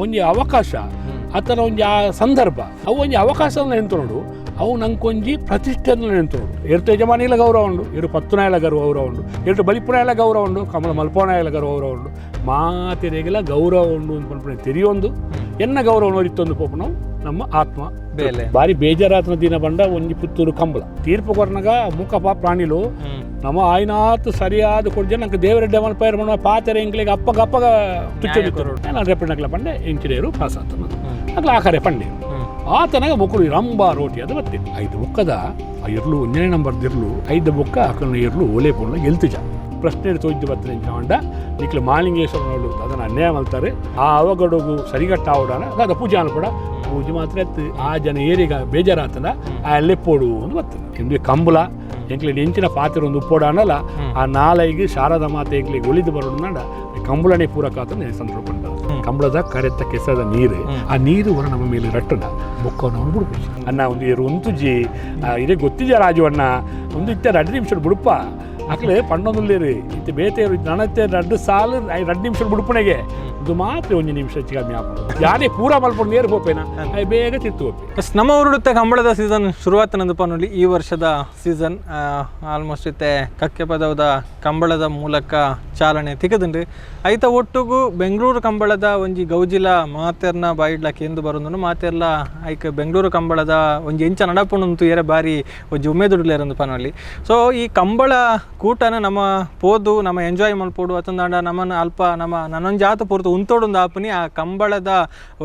ಒಂಜಿ ಅವಕಾಶ ಆತನ ಒಂಜಿ ಆ ಸಂದರ್ಭ ಅವು ಒಂಜಿ ಅವಕಾಶ ಎಂತುಂಡು ಅವು ನಂಕೊಂಜಿ ಪ್ರತಿಷ್ಠೆ ಎಂತುಂಡು. ಎರ್ತು ಯಜಮಾನಿಲ ಗೌರವ ಉಂಡು, ಎರು ಪತ್ತುನಾಯಲ ಗೌರವ ಉಂಡು, ಎರ್ತು ಬಲಿಪುನಾಯಲ ಗೌರವ ಉಂಡು, ಕಮಲ ಮಲ್ಪೋನಾಯಲ ಗೌರವ ಉಂಡು, ಮಾತೆರೆಗೆಲ ಗೌರವ ಉಂಡು ಅಂತ ಪನ್ಪುನ ತೆರಿಯೊಂದು ಎನ್ನ ಗೌರವ ನೋಡಿತ್ತೊಂದು ಪೋಪುನವು ನಮ್ಮ ಆತ್ಮ ಬೇಲೆ. ಬಾರಿ ಬೇಜಾರಾತನ ದಿನ ಬಂಡ ಒಂಜಿ ಪುತ್ತೂರು ಕಂಬಳ ತೀರ್ಪು ಕೊರ್ನಗ ಮೂಕಪ್ಪ ಪ್ರಾಣಿಲು ನಮ್ಮ ಆಯ್ನಾತ್ ಸರಿಯಾದ ಕೊಡ್ಜೆ ನಂಗೆ ದೇವರೆಡ್ಡೆ ಮಲ್ಪೈರ್ ಮಣ ಪಾತೆರೆ ಎಂಕ್ಲೆಗ್ ಅಪ್ಪಗ ಅಪ್ಪಗ ತುಚ್ಚ. ನಾನು ರೆಪ್ಪಣಕ್ಲ ಪಂಡೆ ಇಂಚಿನೇರು ಪಾಸ್ ಆತನ ಅಕ್ಲ ಆಖರೆ ಪಂಡೆ ಆತನಾಗ ಮೊಕ್ಕಳು ರಂಬ ರೋಟಿ ಅದು ಬತ್ತೆ ಐದು ಬೊಕ್ಕದ ಆ ಇರ್ಲು ಒಂದನೇ ನಂಬರ್ ದಿರ್ಲು ಐದು ಬೊಕ್ಕ ಅಕಲ್ನ ಇರ್ಲು ಓಲೆ ಪೋಣ ಗೆಲ್ತುಜ ಪ್ರಶ್ನೆ ತೋಯ್ದು ಬತ್ತನೆ ಎಂಚ ನಿಕ್ಲು ಮಾಲಿಂಗೇಶ್ವರನವರು ಅದನ್ನು ಅನ್ಯಾಯ ಮಲ್ತಾರೆ ಆ ಅವಗಡಗು ಸರಿಗಟ್ಟ ಆವಡಾನ ಅದ ಪೂಜೆ ಅನ್ಪಡ ಪೂಜೆ ಮಾತ್ರ ಎತ್ತು ಆ ಜನ ಏರಿಗ ಬೇಜಾರಾತನ ಆ ಲೆಪ್ಪೋಡು ಅಂತ ಬರ್ತದೆ. ಇಂದು ಕಂಬಳ ಎಂಕ್ಲೆ ಎಂಚಿನ ಪಾತ್ರ ಒಂದು ಉಪ್ಪೋಡ ಅನ್ನಲ್ಲ ಆ ನಾಲೈಗೆ ಶಾರದಾ ಮಾತೆ ಎಂಕ್ಲಿಗೆ ಒಲಿದು ಬರೋಣ ಕಂಬಳನೆ ಪೂರಕ ಆತ ಸಂದರ್ಭ. ಕಂಬಳದ ಕರೆತ್ತ ಕೆಸದ ನೀರು, ಆ ನೀರು ಹೊರ ನಮ್ಮ ಮೇಲೆ ರಟ್ಟಣ ಬೊಕ್ಕವನ್ನು ಅವನು ಬಿಡ್ಬೇಕು ಅನ್ನ ಒಂದು ಏರು ಒಂತುಜಿ ಇದೇ ಗೊತ್ತಿದ್ಯಾ ರಾಜು ಅಣ್ಣ ಒಂದು ಇತ್ತ 2 ನಿಮಿಷ ಬಿಡುಪ ಅಕ್ಲೆ ಪಣ್ಣೊಂದುಲ್ಲೇರು ಇತ್ತೆ ಬೇತೇರು ನನತ್ತೆ 2 ಸಾಲು 2 ನಿಮಿಷ ಬಿಡುಪಣೆಗೆ ಇದು ಮಾತ್ರ ಒಂದು ನಿಮಿಷ ಹೆಚ್ಚಿಗೆ ಕಮ್ಮಿ ಆಪುಂಡು ಯಾನೇ ಪೂರ ಮಲ್ಪೊಂಡು ನೇರು ಪೋಪೇನ ಅಯ್ ಬೇಗ ತಿತ್ತು ಪೋಪೆ. ಎಸ್, ನಮ್ಮ ಊರುಡುತ್ತೆ ಕಂಬಳದ ಸೀಸನ್ ಶುರುವಾತನಂದು ಪನ್ನುಲಿ. ಈ ವರ್ಷದ ಸೀಸನ್ ಆಲ್ಮೋಸ್ಟ್ ಇತ್ತೆ ಕಕ್ಕೆ ಪದವದ ಕಂಬಳದ ಮೂಲಕ ಚಾಲನೆ ತಿಕ್ಕದುಂಡು. ಐತ ಒಟ್ಟುಗು ಬೆಂಗಳೂರು ಕಂಬಳದ ಒಂಜಿ ಗೌಜಿಲ ಮಾತೆರ್ನ ಬಾಯಿಡ್ಲ ಕೇಂದು ಬರೋದು ಮಾತೆರ್ಲ ಐಕ್ ಬೆಂಗಳೂರು ಕಂಬಳದ ಒಂಜಿ ಎಂಚ ನಡಪುಣಂತು ಏರೆ ಬಾರಿ ಒಂಜಿ ಉಮೇದುಡ್ಲೇರಂದು ಪನೊಲಿ. ಸೊ ಈ ಕಂಬಳ ಕೂಟನ ನಮ್ಮ ಪೋದು ನಮ್ಮ ಎಂಜಾಯ್ ಮಲ್ಪೋಡು ಅತಂದಾಂಡ ನಮ್ಮನ ಅಲ್ಪ ನಮ್ಮ ನನೊಂಜಾತ ಪೂರ್ತು ಉಂತೋಡೊಂದು ಆಪುನಿ ಆ ಕಂಬಳದ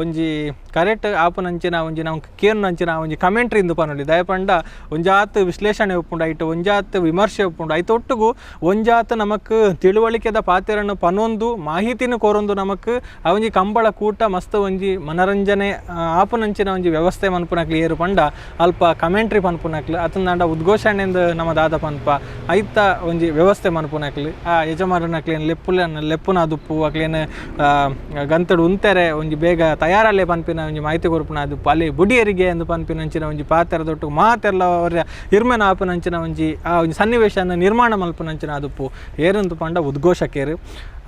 ಒಂಜಿ ಕರೆಕ್ಟ್ ಆಪುನಂಚಿನ ಒಂಜಿ ನಾವು ಕೇರ್ನಂಚಿನ ಒಂಜಿ ಕಮೆಂಟ್ರಿ ಇಂದು ಪನೊಲಿ. ದಯಪಂಡ ಒಂಜಾತ್ ವಿಶ್ಲೇಷಣೆ ಉಪ್ಪುಂಡು, ಐಟ್ ಒಂಜಾತ್ ವಿಮರ್ಶೆ ಉಪ್ಪುಂಡು, ಐತ ಒಟ್ಟುಗು ಒಂಜಾತ್ ನಮಕ್ ತಿಳುವಳಿಕೆದ ಪಾತೆರನ್ನು ಪನೊಂದು ಮಾಹಿತಿನ ಕೋರೊಂದು ನಮಕ್ ಆ ಒಂಜಿ ಕಂಬಳ ಕೂಟ ಮಸ್ತ್ ಒಂಜಿ ಮನರಂಜನೆ ಆಪುನಂಚಿನ ಒಂಜಿ ವ್ಯವಸ್ಥೆ ಮನ್ಪುನಕ್ಲು ಏರು ಪಂಡ ಅಲ್ಪ ಕಮೆಂಟ್ರಿ ಪನ್ಪುನಕ್ಲು ಅತಂದಾಂಡ ಉದ್ಘೋಷಣೆಂದು ನಮ್ಮ ದಾದ ಪನ್ಪ ಐತ ಒಂಜಿ ವ್ಯವಸ್ಥೆ ಮನ್ಪುನಕ್ಲು ಆ ಯಜಮಾನನಕ್ಲೇನು ಲೆಪ್ಪುಲ ಲೆಪ್ಪುನ ದುಪ್ಪು ಅಕ್ಲೇನು ಗಂತಡು ಉಂತೆರೆ ಒಂಜಿ ಬೇಗ ತಯಾರಲ್ಲೇ ಪನ್ಪಿನ ಒಂಜಿ ಮಾಹಿತಿ ಕೊರ್ಪುನ ಅದು ಅಲ್ಲಿ ಬುಡಿಯರಿಗೆ ಎಂದು ಪನ್ಪಿನಂಚಿನ ಒಂಜಿ ಪಾತೆರದೊಟ್ಟು ಮಾತೆಲ್ಲ ಅವರ ಇರ್ಮೆನ ಆಪುನಂಚಿನ ಒಂಜಿ ಆ ಒಂಜಿ ಸನ್ನಿವೇಶನ ನಿರ್ಮಾಣ ಮಲ್ಪುನಂಚಿನ ಅದುಪ್ಪು ಏರಂದು ಪಂಡ ಉದ್ಘೋಷಕೇರು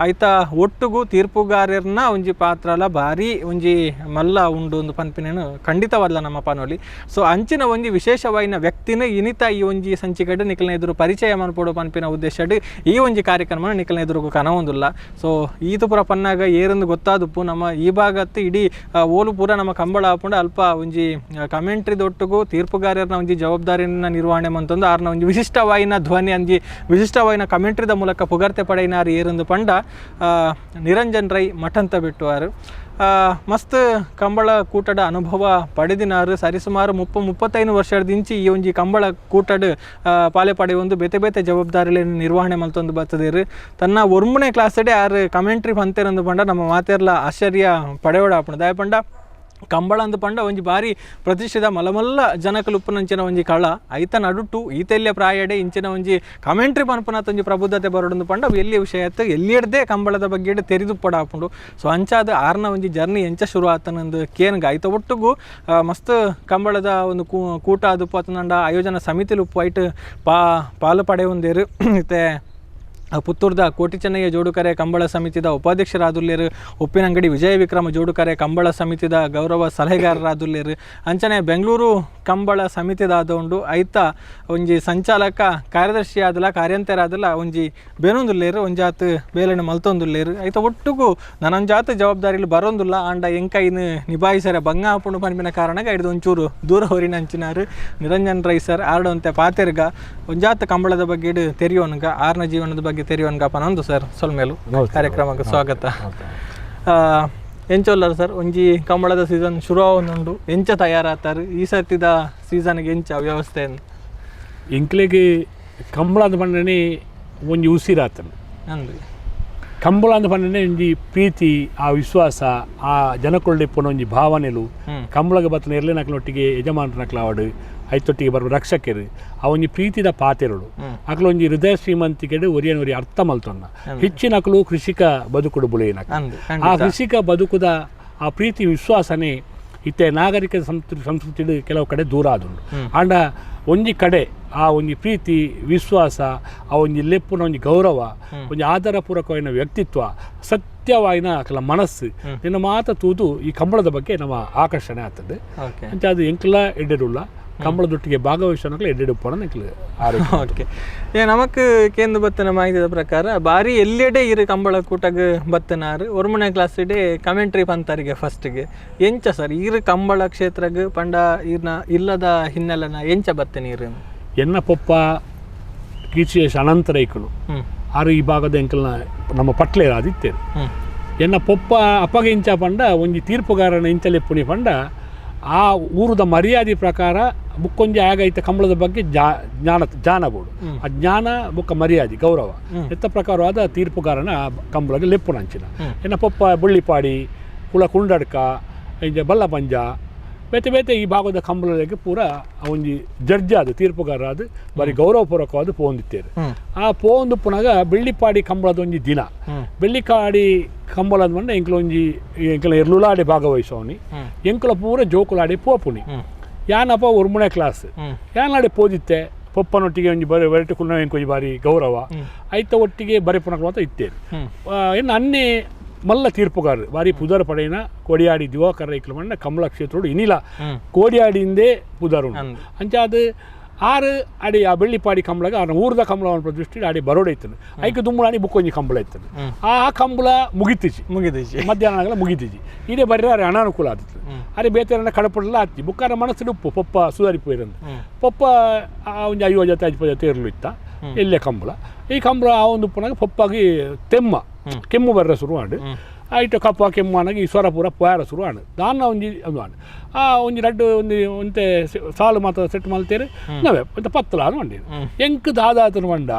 ಐತ ಒಟ್ಟುಗು ತೀರ್ಪುಗಾರರ್ನ ಒಂಜಿ ಪಾತ್ರಲ ಭಾರಿ ಒಂಜಿ ಮಲ್ಲ ಉಂಡು ಒಂದು ಪನ್ಪಿನೇನು ಖಂಡಿತವಾದ್ಲ ನಮ್ಮ ಪನೊಲಿ. ಸೊ ಅಂಚಿನ ಒಂಜಿ ವಿಶೇಷವಾಯಿನ ವ್ಯಕ್ತಿನ ಇನಿತ ಈ ಒಂಜಿ ಸಂಚಿಕೆಡ್ ನಿಕಲ್ನ ಎದುರು ಪರಿಚಯ ಮನ್ಪೊಡು ಪನ್ಪಿನ ಉದ್ದೇಶಡ್ ಈ ಒಂಜಿ ಕಾರ್ಯಕ್ರಮ ನಿಕಲ್ನ ಎದುರುಗು ಕನವೊಂದುಲ್ಲ. ಸೊ ಈತು ಪೂರ ಪನ್ನಾಗ ಏರಂದು ಗೊತ್ತಾದುಪ್ಪು ನಮ್ಮ ಈ ಭಾಗತ್ತು ಇಡೀ ಓಲು ಪೂರ ನಮ್ಮ ಕಂಬಳ ಆಪುಂಡು ಅಲ್ಪ ಒಂಜಿ ಕಮೆಂಟ್ರಿದೊಟ್ಟುಗು ತೀರ್ಪುಗಾರರ್ನ ಒಂಜಿ ಜವಾಬ್ದಾರಿಯನ್ನ ನಿರ್ವಹಣೆ ಮಂತೊಂದು ಆರ್ನ ಒಂಜಿ ವಿಶಿಷ್ಟವಾಯಿನ ಧ್ವನಿ ಒಂಜಿ ವಿಶಿಷ್ಟವಾಯಿನ ಕಮೆಂಟ್ರಿದ ಮೂಲಕ ಪುಗರ್ತೆ ಪಡೆಯಿನಾರು ಏರಂದು ಪಂಡ ನಿರಂಜನ್ ರೈ ಮಠಂತ ಬಿಟ್ಟುವಾರು. ಮಸ್ತ್ ಕಂಬಳ ಕೂಟದ ಅನುಭವ ಪಡೆದಿನಾರು. ಸರಿಸುಮಾರು 35 ವರ್ಷದಿಂಚಿ ಈ ಒಂಜಿ ಕಂಬಳ ಕೂಟಡ್ ಪಾಲೆ ಪಡೆಯೊಂದು ಬೇತೆ ಬೇತೆ ಜವಾಬ್ದಾರಿಗಳನ್ನು ನಿರ್ವಹಣೆ ಮಲ್ತೊಂದು ಬರ್ತದಿರು. ತನ್ನ 9ನೇ ಕ್ಲಾಸಡೆ ಆರು ಕಮೆಂಟ್ರಿ ಪಂತೇರಂದು ಪಂಡ ನಮ್ಮ ಮಾತೆರ್ಲ ಆಶ್ಚರ್ಯ ಪಡೆಯೋಡ ಆಪುಂಡು. ದಯಪಂಡ ಕಂಬಳ ಅಂದು ಪಂಡ ಒಂಜಿ ಬಾರಿ ಪ್ರತಿಷ್ಠಿತ ಮಲಮಲ್ಲ ಜನಕಲುಪ್ಪುನಂಚಿನ ಒಂಜಿ ಕಳ ಐತ ನಡುಟು ಈತೆಲ್ಯ ಪ್ರಾಯಡೆ ಇಂಚಿನ ಒಂಜಿ ಕಮೆಂಟ್ರಿ ಪನ್ಪುನಾತ್ ಒಂಜಿ ಪ್ರಬುದ್ಧತೆ ಬರೋಡೊಂದು ಪಂಡ ಅವು ಎಲ್ಲಿ ವಿಷಯ ಆಯ್ತು ಎಲ್ಲಿ ಕಂಬಳದ ಬಗ್ಗೆ ತೆರಿದುಪ್ಪಡ ಆಪುಂಡು. ಸೊ ಅಂಚಾದ ಆರ್ನ ಒಂಜಿ ಜರ್ನಿ ಎಂಚ ಶುರು ಆತನಂದು ಕೇನ್ಗ ಐತ ಒಟ್ಟುಗು ಮಸ್ತ್ ಕಂಬಳದ ಒಂದು ಕೂಟ ಅದುಪ್ಪು ಅತನಂಡ ಆಯೋಜನಾ ಸಮಿತಿಲು ಉಪ್ಪು ಐಟ್ ಪಾಲು ಪಡೆಯೊಂದೇರು. ಇತ್ತೆ ಪುತ್ತೂರ್ದ ಕೋಟಿ ಚೆನ್ನಯ್ಯ ಜೋಡುಕರೆ ಕಂಬಳ ಸಮಿತಿದ ಉಪಾಧ್ಯಕ್ಷರಾದುಲ್ಲೇರು, ಉಪ್ಪಿನಂಗಡಿ ವಿಜಯ ವಿಕ್ರಮ ಜೋಡುಕರೆ ಕಂಬಳ ಸಮಿತಿದ ಗೌರವ ಸಲಹೆಗಾರರಾದುಲ್ಲೇರು, ಅಂಚನೆ ಬೆಂಗಳೂರು ಕಂಬಳ ಸಮಿತಿದಾದ ಉಂಡು ಐತ ಒಂಜಿ ಸಂಚಾಲಕ ಕಾರ್ಯದರ್ಶಿ ಆದಲ ಕಾರ್ಯಂತರಾದಲ ಒಂಜಿ ಬೇನೊಂದುಲ್ಲೇರು ಒಂಜಾತ್ ಬೇಲೆಣ್ಣು ಮಲ್ತೊಂದುಲ್ಲೇರು. ಐತ ಒಟ್ಟುಗು ನನೊಂಜಾತ್ ಜವಾಬ್ದಾರಿಲು ಬರೋಂದುಲ್ಲ ಆಂಡ ಎಂಕೈನು ನಿಭಾಯಿಸರೆ ಬಂಗ ಆಪುಂಡು ಪನ್ಪಿನ ಕಾರಣಗ ಹಿಡ್ದು ಒಂಚೂರು ದೂರ ಹೊರಿನ ಅಂಚಿನಾರು ನಿರಂಜನ್ ರೈ ಸರ್ ಆರ್ಡಂತೆ ಪಾತೆರ್ಗ ಒಂಜಾತ್ ಕಂಬಳದ ಬಗ್ಗೆ ತೆರಿಯೋನ್ಗ ಆರ್ನ ಜೀವನದ ಬಗ್ಗೆ ತೆರಿಯೋನ್ಗ ಪನೊಂದು ಸರ್ ಸೊಲ್ಮೇಲು ಕಾರ್ಯಕ್ರಮಕ್ಕೆ ಸ್ವಾಗತ. ಎಂಚೊಲ್ಲರ್ ಸರ್ ಒಂಜಿ ಕಂಬಳದ ಸೀಸನ್ ಶುರು ಆವೊಂದುಂಡು ಎಂಚ ತಯಾರಾತಾರೆ ಈ ಸರ್ತಿದ ಸೀಸನ್ಗೆ ಎಂಚ ವ್ಯವಸ್ಥೆ? ಎಂಕ್ಲೆಗ್ ಕಂಬಳ ಅಂದ್ ಪಂಡನೆ ಒಂಜಿ ಉಸಿರಾತನ ಅಂದ್ರಿ ಕಂಬಳ ಅಂದ್ ಪಂಡನೆ ಒಂಜಿ ಪ್ರೀತಿ, ಆ ವಿಶ್ವಾಸ, ಆ ಜನಕೊಳ್ಳಿಪ್ಪುನ ಒಂಜಿ ಭಾವನೆಲು. ಕಂಬಳಗ ಬತ್ತನ ಎರ್ಲೆನಕ್ಲೊಟ್ಟಿಗೆ ಯಜಮಾನರನಕ್ಲಾವಡು ಐತೊಟ್ಟಿಗೆ ಬರುವ ರಕ್ಷಕರು ಆ ಒಂಜಿ ಪ್ರೀತಿದ ಪಾತೆರಡು ಅಕ್ಲು ಒಂಜಿ ಹೃದಯ ಶ್ರೀಮಂತಿಕೆಡು ಒರಿಯನ್ ಒರಿ ಅರ್ಥ ಮಲ್ತೊನ್ನ ಹೆಚ್ಚಿನಕ್ಲು ಕೃಷಿಕ ಬದುಕುಡು ಬುಳೆಯಿನಕ್ಲು. ಅಂದ್ ಆ ಕೃಷಿಕ ಬದುಕುದ ಆ ಪ್ರೀತಿ ವಿಶ್ವಾಸನೆ ಇತ್ತೆ ನಾಗರಿಕ ಸಂಸ್ಕೃತಿ ಕೆಲವು ಕಡೆ ದೂರ ಆದುಂಡು. ಆಂಡ ಒಂಜಿ ಕಡೆ ಆ ಒಂಜಿ ಪ್ರೀತಿ ವಿಶ್ವಾಸ, ಆ ಒಂಜಿ ಲೆಪ್ಪುನ ಒಂಜಿ ಗೌರವ, ಒಂಜಿ ಆಧಾರಪೂರ್ವಕವಾದ ವ್ಯಕ್ತಿತ್ವ, ಸತ್ಯವಾಯಿನ ಅಕಲ ಮನಸ್ಸು ನಿನ್ನ ಮಾತ ತೂದು ಈ ಕಂಬಳದ ಬಗ್ಗೆ ನಮ್ಮ ಆಕರ್ಷಣೆ ಆಗ್ತದೆ. ಅಂಚ ಅದು ಎಂಕಲ ಎಡ್ಡೆಡುಲ್ಲ ಕಂಬಳದೊಟ್ಟಿಗೆ ಭಾಗವಹಿಸೋನಕ್ಲೆ ಎಡ್ಡೆಡು ಪೋಣ ಎಂಕ್ಲ ಆರೋಗ್ಯ. ಓಕೆ, ನಮಕ್ ಕೇಂದ್ರ ಬತ್ತನ ಮಾಹಿತಿದ ಪ್ರಕಾರ ಬಾರಿ ಎಲ್ಲೆಡೆ ಇರು ಕಂಬಳ ಕೂಟಗ್ ಬತ್ತನಾರು ಒರ್ಮನೆ ಕ್ಲಾಸ್ ಇಡೆ ಕಮೆಂಟ್ರಿ ಪಂತಾರಿಗೆ ಫಸ್ಟ್ಗೆ ಎಂಚ ಸರ್ ಈರು ಕಂಬಳ ಕ್ಷೇತ್ರಗ್ ಪಂಡ ಈರ್ನ ಇಲ್ಲದ ಹಿನ್ನೆಲೆನ ಎಂಚ ಬತ್ತನ ಈರು? ಎನ್ನ ಪೊಪ್ಪ ಕೀರ್ತಿಶೇಷ ಅನಂತರೈಕುಲು ಆರು ಈ ಭಾಗದ ಎಂಕಲ್ನ ನಮ್ಮ ಪಟ್ಲೇರ ಆದಿತ್ತೇರು. ಎನ್ನ ಪೊಪ್ಪ ಅಪ್ಪಗೆ ಇಂಚ ಪಂಡ ಒಂಜಿ ತೀರ್ಪುಗಾರನ ಇಂಚಲೆಪ್ಪುನಿ ಪಂಡ ಆ ಊರುದ ಮರ್ಯಾದೆ ಪ್ರಕಾರ ಬುಕ್ಕೊಂಜಿ ಆಗೈತೆ ಕಂಬಳದ ಬಗ್ಗೆ ಜ್ಞಾನ ಜ್ಞಾನ ಬೋಡು, ಆ ಜ್ಞಾನ ಬುಕ್ಕ ಮರ್ಯಾದೆ ಗೌರವ ಎತ್ತ ಪ್ರಕಾರವಾದ ತೀರ್ಪುಗಾರನ ಕಂಬಳಗೆ ಲೆಪ್ಪುನಂಚಿನ. ಎನ್ನ ಪೊಪ್ಪ ಬುಳ್ಳಿಪಾಡಿ ಕುಲ ಕುಂಡಡ್ಕ ಇಂಚ ಬಲ್ಲಪಂಜ ಬೇತೆ ಬೇತೆ ಈ ಭಾಗದ ಕಂಬಳಗೆ ಪೂರ ಒಂಜಿ ಜಡ್ಜ್ ಆದ ತೀರ್ಪುಗಾರ ಅದು ಬಾರಿ ಗೌರವಪೂರ್ವಕವಾದ ಪೋಂದಿತ್ತೇರು. ಆ ಪೋಂದು ಪುನಗ ಬೆಳ್ಳಿಪಾಡಿ ಕಂಬಳದ ಒಂಜಿ ದಿನ, ಬೆಳ್ಳಿಕಾಡಿ ಕಂಬಳದ ಮಂಡ ಎಂಕ್ಲ ಒಂಜಿ ಎಂಕ್ಲ ಎರ್ಲುಲಾಡಿ ಭಾಗವಹಿಸೋನಿ, ಎಂಕ್ಲ ಪೂರ ಜೋಕುಲಾಡಿ ಪೋಪುನಿ. ಯಾನಪ್ಪ ಒರ್ಮುನೆ ಕ್ಲಾಸ್ ಯಾನಾಡಿ ಪೋದಿತ್ತೆ ಪೊಪ್ಪನೊಟ್ಟಿಗೆ ಒಂಜಿ ಬರಿ ಬರೆಟು ಕುನ್ನ ಎಂಕೊಂಜಿ ಬಾರಿ ಗೌರವ ಐತ ಒಟ್ಟಿಗೆ ಬರೆಪುನಕ್ಲು ಅಂತ ಇತ್ತೇರು. ಇನ್ನು ಅನ್ನೇ ಮಲ್ಲ ತೀರ್ಪುಗಾರರು ಬಾರಿ ಪುದರ್ ಪಡೆಯಿನ ಕೋಡಿಯಾಡಿ ದಿವಾಕರ ಐಕ್ಲ ಮಣ್ಣ ಕಮಲ ಕ್ಷೇತ್ರೋಡು ಇನಿಲ ಕೋಡಿಯಾಡಿಂದೇ ಪುದರ್ ಉಂಡು. ಅಂಚ ಅದು ಆರು ಅಡಿ ಆ ಬೆಳ್ಳಿಪಾಡಿ ಕಂಬಳಗ ಆ ಊರ್ದ ಕಂಬಳ ದೃಷ್ಟಿ ಅಡಿ ಬರೋಡೆ ಇತ್ತನು ಐಕ್ ದುಂಬುಳಾಣಿ ಬುಕ್ಕೊಂಜಿ ಕಂಬಳ ಇತ್ತನು. ಆ ಕಂಬಳ ಮುಗಿತಿಜಿ ಮುಗಿದಿಜಿ ಮಧ್ಯಾಹ್ನ ಮುಗಿತಿಜಿ ಇದೇ ಬರ್ರಿ ಅರೆ ಅನಾನುಕೂಲ ಆದಿತ್ತು ಅರೆ ಬೇತೆರನ್ನ ಕಡಪಡಲ ಆತಿ ಬುಕ್ಕಾರ ಮನಸ್ಸು ಉಪ್ಪು ಪೊಪ್ಪ ಸುಧಾರಿಪು ಇರಂದು ಪೊಪ್ಪ ಆ ಒಂಜಿ 50 ಜೊತೆ 50 ಜೊತೆ ಇರಲು ಇತ್ತ ಎಲ್ಲೇ ಕಂಬಳ ಈ ಕಂಬಳ ಆ ಒಂದು ಉಪ್ಪುನಾಗ ಪೊಪ್ಪಾಗಿ ತೆಮ್ಮ ಕೆಮ್ಮು ಬರ್ರ ಶುರು ಮಾಡಿ ಐಟ ಕಪ್ಪ ಕೆಮ್ಮು ಅನಾಗ ಈ ಸ್ವರ ಪೂರ ಪೋಯಾರ ಶುರು ಆಂಡ್ ದಾನ್ನ ಒಂಜಿ ಒಂದು ಆಂಡ್ ಆ ಒಂಜಿ ರಡ್ಡು ಒಂಜಿ ಒಂತೆ ಸಾಲು ಮಾತ್ರ ಸೆಟ್ ಮಲ್ತೇರು ನಾವೇ ಒಂತೆ ಪತ್ತಲ ಅದು ಮಂಡಿ ಎಂಕ್ ದಾದಾತನ ಮಂಡ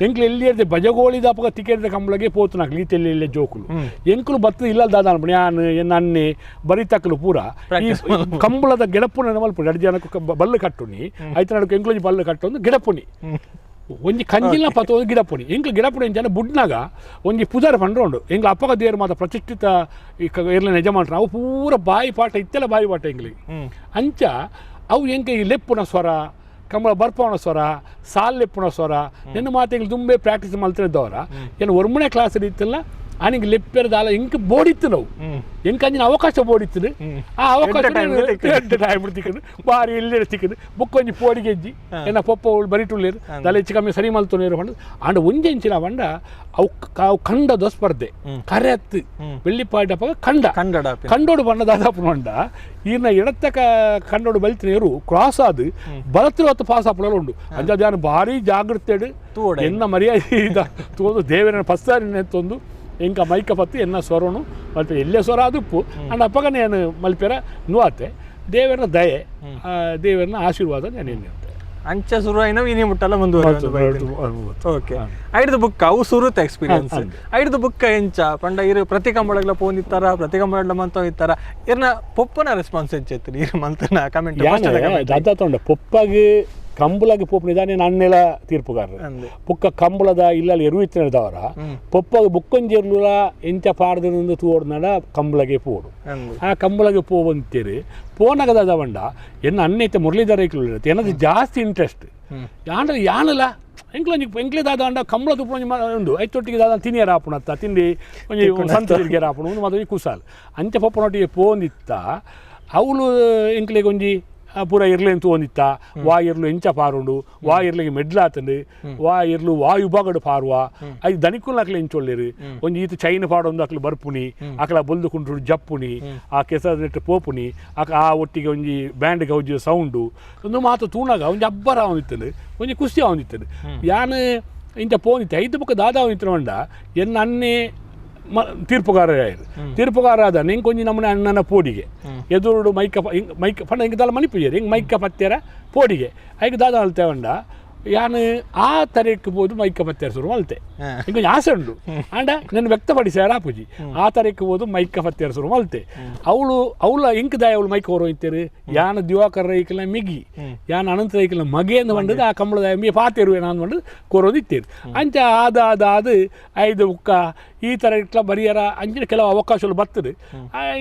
ಎಂಕ್ಲು ಎಲ್ಲಿ ಇರ್ದೆ ಬಜಗೋಳಿದ ಅಪ್ಪಗ ತಿಕ್ಕೇರ್ದ ಕಂಬಳಗೆ ಪೋತನಾಕ್ಲು ಈ ತೆಲ್ಲಿ ಎಲ್ಲೇ ಜೋಕುಲು ಎಂಕ್ಲು ಬತ್ತದ ಇಲ್ಲ ದಾದ ಅನ್ಪುಣಿ ಯಾನ್ ಎನ್ನ ಅನ್ನೆ ಬರಿತಕ್ಕಲು ಪೂರ ಈ ಕಂಬಳದ ಗೆಡಪುನ ಮಲ್ಪುಣಿ ಎರಡು ಜನಕ್ಕೆ ಬಲ್ಲು ಕಟ್ಟುನಿ ಐತ ನಡುಕು ಎಂಕ್ಲೊಂಜಿ ಬಲ್ಲು ಕಟ್ಟೊಂದು ಗಿಡಪುನಿ ಒಂಜಿ ಕಂಜಿನ ಪತ್ತ ಒಂದು ಗಿಡಪುಣಿ ಎಂಕ್ಲು ಗಿಡಪುಣಿ ಜನ ಬುಡ್ನಾಗ ಒಂಜಿ ಪುದಾರ್ ಪಂಡ್ರ ಉಂಡು ಎಂಕ್ಲು ಅಪ್ಪಗ ದೇವರು ಮಾತ ಪ್ರತಿಷ್ಠಿತ ಈ ಎರ್ಲ ಯಜಮಾನ್ರು ಅವು ಪೂರ ಬಾಯಿ ಪಾಠ ಇತ್ತೆಲ್ಲ ಬಾಯಿ ಪಾಠ ಎಂಗ್ಲಿಗೆ ಅಂಚ ಅವು ಎಂಕ ಈ ಲೆಪ್ಪುನ ಸ್ವರ ಕಂಬಳ ಬರ್ಪವನ ಸ್ವರ ಸಾಲ್ ಲೆಪ್ಪುನ ಸ್ವರ ನಿನ್ನ ಮಾತು ಎಂಗ್ಲು ತುಂಬೆ ಪ್ರಾಕ್ಟೀಸ್ ಮಲ್ತಿದ್ದವರ ಏನು ಒರ್ಮನೆ ಕ್ಲಾಸ್ ಇತ್ತಲ್ಲ ಆನಿಗೆ ಲೆಪ್ಪೆರ ದಾಲ ಎಂಕ್ ಬೋಡಿತ್ತು ನಾವು ಎಂಕ್ ಅಂಜಿನ ಅವಕಾಶ ಬೋಡಿತ್ತು ಆ ಅವಕಾಶ ಟೈಮ್ ತಿಕ್ಕದು ಬಾರಿ ಎಲ್ಲೆ ತಿಕ್ಕದು ಬುಕ್ ಒಂಜಿ ಪೋಡಿಗೆಜ್ಜಿ ಎನ್ನ ಪೊಪ್ಪ ಅವಳು ಬರಿಟುಳ್ಳೇರು ತಲೆ ಹೆಚ್ಚು ಕಮ್ಮಿ ಸರಿ ಮಲ್ತುನೇರು ಪಂಡ ಆಂಡ ಒಂಜಿ ಇಂಚಿನ ಪಂಡ ಅವು ಅವು ಕಂಡದ ಸ್ಪರ್ಧೆ ಕರೆತ್ತು ಬೆಳ್ಳಿಪಾಡಪ್ಪ ಕಂಡ ಕಂಡಡ ಕಂಡೋಡು ಬಣ್ಣ ದಾದಾಪು ಪಂಡ ಈರ್ನ ಎಡತ್ತಕ ಕಂಡೋಡು ಬಲ್ತಿನೇರು ಕ್ರಾಸ್ ಆದು ಬಲತ್ತಿನ ಹೊತ್ತು ಪಾಸ್ ಆಪುಣಲು ಉಂಡು ಅಂಚ ಧ್ಯಾನ ಭಾರಿ ಜಾಗೃತೆಡು ತೂವೊಡೆ. ಎನ್ನ ಮರ್ಯಾದೆ ಇದ ತೂದು ದೇವರನ್ನ ಪಸ್ತಾರಿ ತಂದು ಎಂಕ ಮೈಕ ಪತ್ತು ಎನ್ನ ಸ್ವರನು ಮಲ್ಪೆ ಎಲ್ಲೇ ಸ್ವರ ಅದು ಉಪ್ಪು ಅಂಡ್ ಅಪ್ಪಗ నేను ಮಲ್ಪೆರ ನುವಾತೆ ದೇವರ ದಯೆ ಆ ದೇವರನ್ನ ಆಶೀರ್ವಾದ ನಾನು ಎನ್ನುತ್ತೆ. ಅಂಚ ಶುರು ಆಯ್ನ ಇನಿ ಮುಟ್ಟಲ್ಲ ಮುಂದುವರಿದು. ಓಕೆ, ಐಡ್ದು ಬುಕ್ ಅವು ಸುರುತ ಎಕ್ಸ್ಪೀರಿಯನ್ಸ್ ಐಡ್ದು ಬುಕ್ ಎಂಚ ಪಂಡ ಇರು ಪ್ರತಿ ಕಂಬಳಗ್ಲ ಫೋನ್ ಇತ್ತಾರ ಪ್ರತಿ ಕಂಬಳಗ್ಲ ಮಂತ ಇತ್ತಾರ ಇರ್ನ ಪೊಪ್ಪನ ರೆಸ್ಪಾನ್ಸ್ ಎಂಚ ಇತ್ತು ಇರು ಮಂತನ ಕಮೆಂಟ್? ದಾದ ತೊಂಡ ಪೊಪ್ಪಾಗಿ ಕಂಬಳಗೆ ಪೊಪ್ಪನ ಇದಾನೆ ನನ್ನೆಲ್ಲ ತೀರ್ಪುಗಾರರು ಅಂದೆ. ಪುಕ್ಕ ಕಂಬಳದ ಇಲ್ಲಲ್ಲಿ ಎರುವಿತ್ತಿನದವರ ಪೊಪ್ಪಾಗ ಬುಕ್ಕೊಂಜಿರ್ಲುಲ ಎಂಚ ಪಾಡ್ದು ತೂವಡ್ನಾಡ ಕಂಬಳಗೆ ಪೋಡು. ಅಂದೆ. ಆ ಕಂಬಳಗೆ ಪೋವಂತೀರಿ ಪೋನಗದ ಬಂಡ ಎನ್ನ ಅನ್ನೈತೆ ಮುರಳೀಧರ ಇರುತ್ತೆ ಏನದು ಜಾಸ್ತಿ ಇಂಟ್ರೆಸ್ಟ್ ಯಾಂಡ್ರೆ ಯಾನಲ್ಲ ಎಂಕ್ಲೊಂಜಿ ಎಂಕ್ಲೆ ದಾದ ಅಂಡ ಕಂಬಳ ತುಪ್ಪ ಒಂಜಿ ಉಂಡು ಐತೊಟ್ಟಿಗೆ ದಾದ ತಿನಿಯರ ಆಪುಣತ್ತ ತಿಂಡಿ ಒಂಜಿ ಸಂತ ತಿರ್ಗೇರ ಆಪುಣ ಒಂದು ಮಾತ್ರ ಕುಸಾಲ್ ಅಂಚ ಪೊಪ್ಪನೊಟ್ಟಿಗೆ ಪೋಂದಿತ್ತ ಅವಳು ಎಂಕ್ಲೆಗೆ ಒಂಜಿ ಆ ಪೂರ ಇರ್ಲಿ ಅಂತ ಒಂದಿತ್ತ ವಾ ಇರ್ಲು ಎಂಚ ಪಾರುಂಡು ವಾ ಇರ್ಲಿಗೆ ಮೆಡ್ಲಾತಂಡು ವಾ ಇರ್ಲು ವಾ ವಿಭಾಗಡು ಪಾರುವ I ದನಿಕುಲ್ ಅಕ್ಲೆ ಎಂಚೊಳ್ಳಿರು ಒಂಜಿ ಈತ ಚೈನ್ ಪಾಡೊಂದು ಅಕ್ಲು ಬರ್ಪುನಿ ಅಕ್ಲ ಬೊಲ್ದು ಕುಂಟು ಜಪ್ಪುನಿ ಆ ಕೆಸರ ನೆಟ್ಟು ಪೋಪುನಿ ಅಕ ಆ ಒಟ್ಟಿಗೆ ಒಂಜಿ ಬ್ಯಾಂಡ್ ಗೌಜಿ ಸೌಂಡು ಒಂದು ಮಾತು ತೂಣಾಗ ಒಂಜಿ ಅಬ್ಬರ ಅವನಿತ್ತಂಡು ಒಂಜಿ ಖುಷಿ ಅವನಿತ್ತಂಡು ಯಾನ್ ಇಂಚ ಪೋನಿತ್ತೆ ಐದು ಬೊಕ್ಕ ದಾದ ಅವನಿತ್ತು ಎನ್ನ ಅನ್ನೆ ತೀರ್ಪುಗಾರ ತೀರ್ಪುಗಾರ ಆದ ನಿಂಗೆ ನಮ್ಮನೆ ಅಣ್ಣನ ಪೋಡಿಗೆ ಎದುರುಡು ಮೈಕ ಮೈಕ ಪಂಡ ಹಿಂಗೆ ದಾಲ ಮಣಿಪುಜೇರಿ ಹಿಂಗೆ ಮೈಕ ಪತ್ತೆರ ಪೋಡಿಗೆ ಐಕ್ ದಾದ ಅಲ್ತೇವಂಡ ಯಾನ್ ಆ ತರಕ್ಕೆ ಪೋದು ಮೈಕ ಪತ್ತೆರ ಶುರು ಮಲ್ತೆ. ಇಂಕೊಂಚ ಆಸೆ ಉಂಡು ಆಂಡ ನನ್ನ ವ್ಯಕ್ತಪಡಿಸ್ಯಾರ ಆಪುಜಿ. ಆ ತರಕ್ಕೆ ಹೋದು ಮೈಕ ಪತ್ತೆರ ಶುರು ಮಲ್ತೆ. ಅವಳು ಅವಳ ಇಂಕ್ ದಾಯ ಅವಳು ಮೈಕ್ ಹೊರ ಹೋಯ್ತೇರು. ಯಾನ ದಿವಾಕರ್ ರೈಕಲ ಮಿಗಿ, ಯಾನ ಅನಂತ ರೈಕಲ ಮಗೆ ಅಂತ ಬಂದದ್ದು ಆ ಕಂಬಳದ ಮಿ ಪಾತೇರು ಏನ ಅಂದ್ಕೊಂಡು ಕೊರೋದು ಇತ್ತೇರು. ಅಂಚ ಆದ ಆದ ಅದು ಐದು ಉಕ್ಕ ಈ ಥರ ಇಟ್ಲ ಬರಿಯರ ಅಂಚಿನ ಕೆಲವು ಅವಕಾಶಗಳು ಬರ್ತದೆ.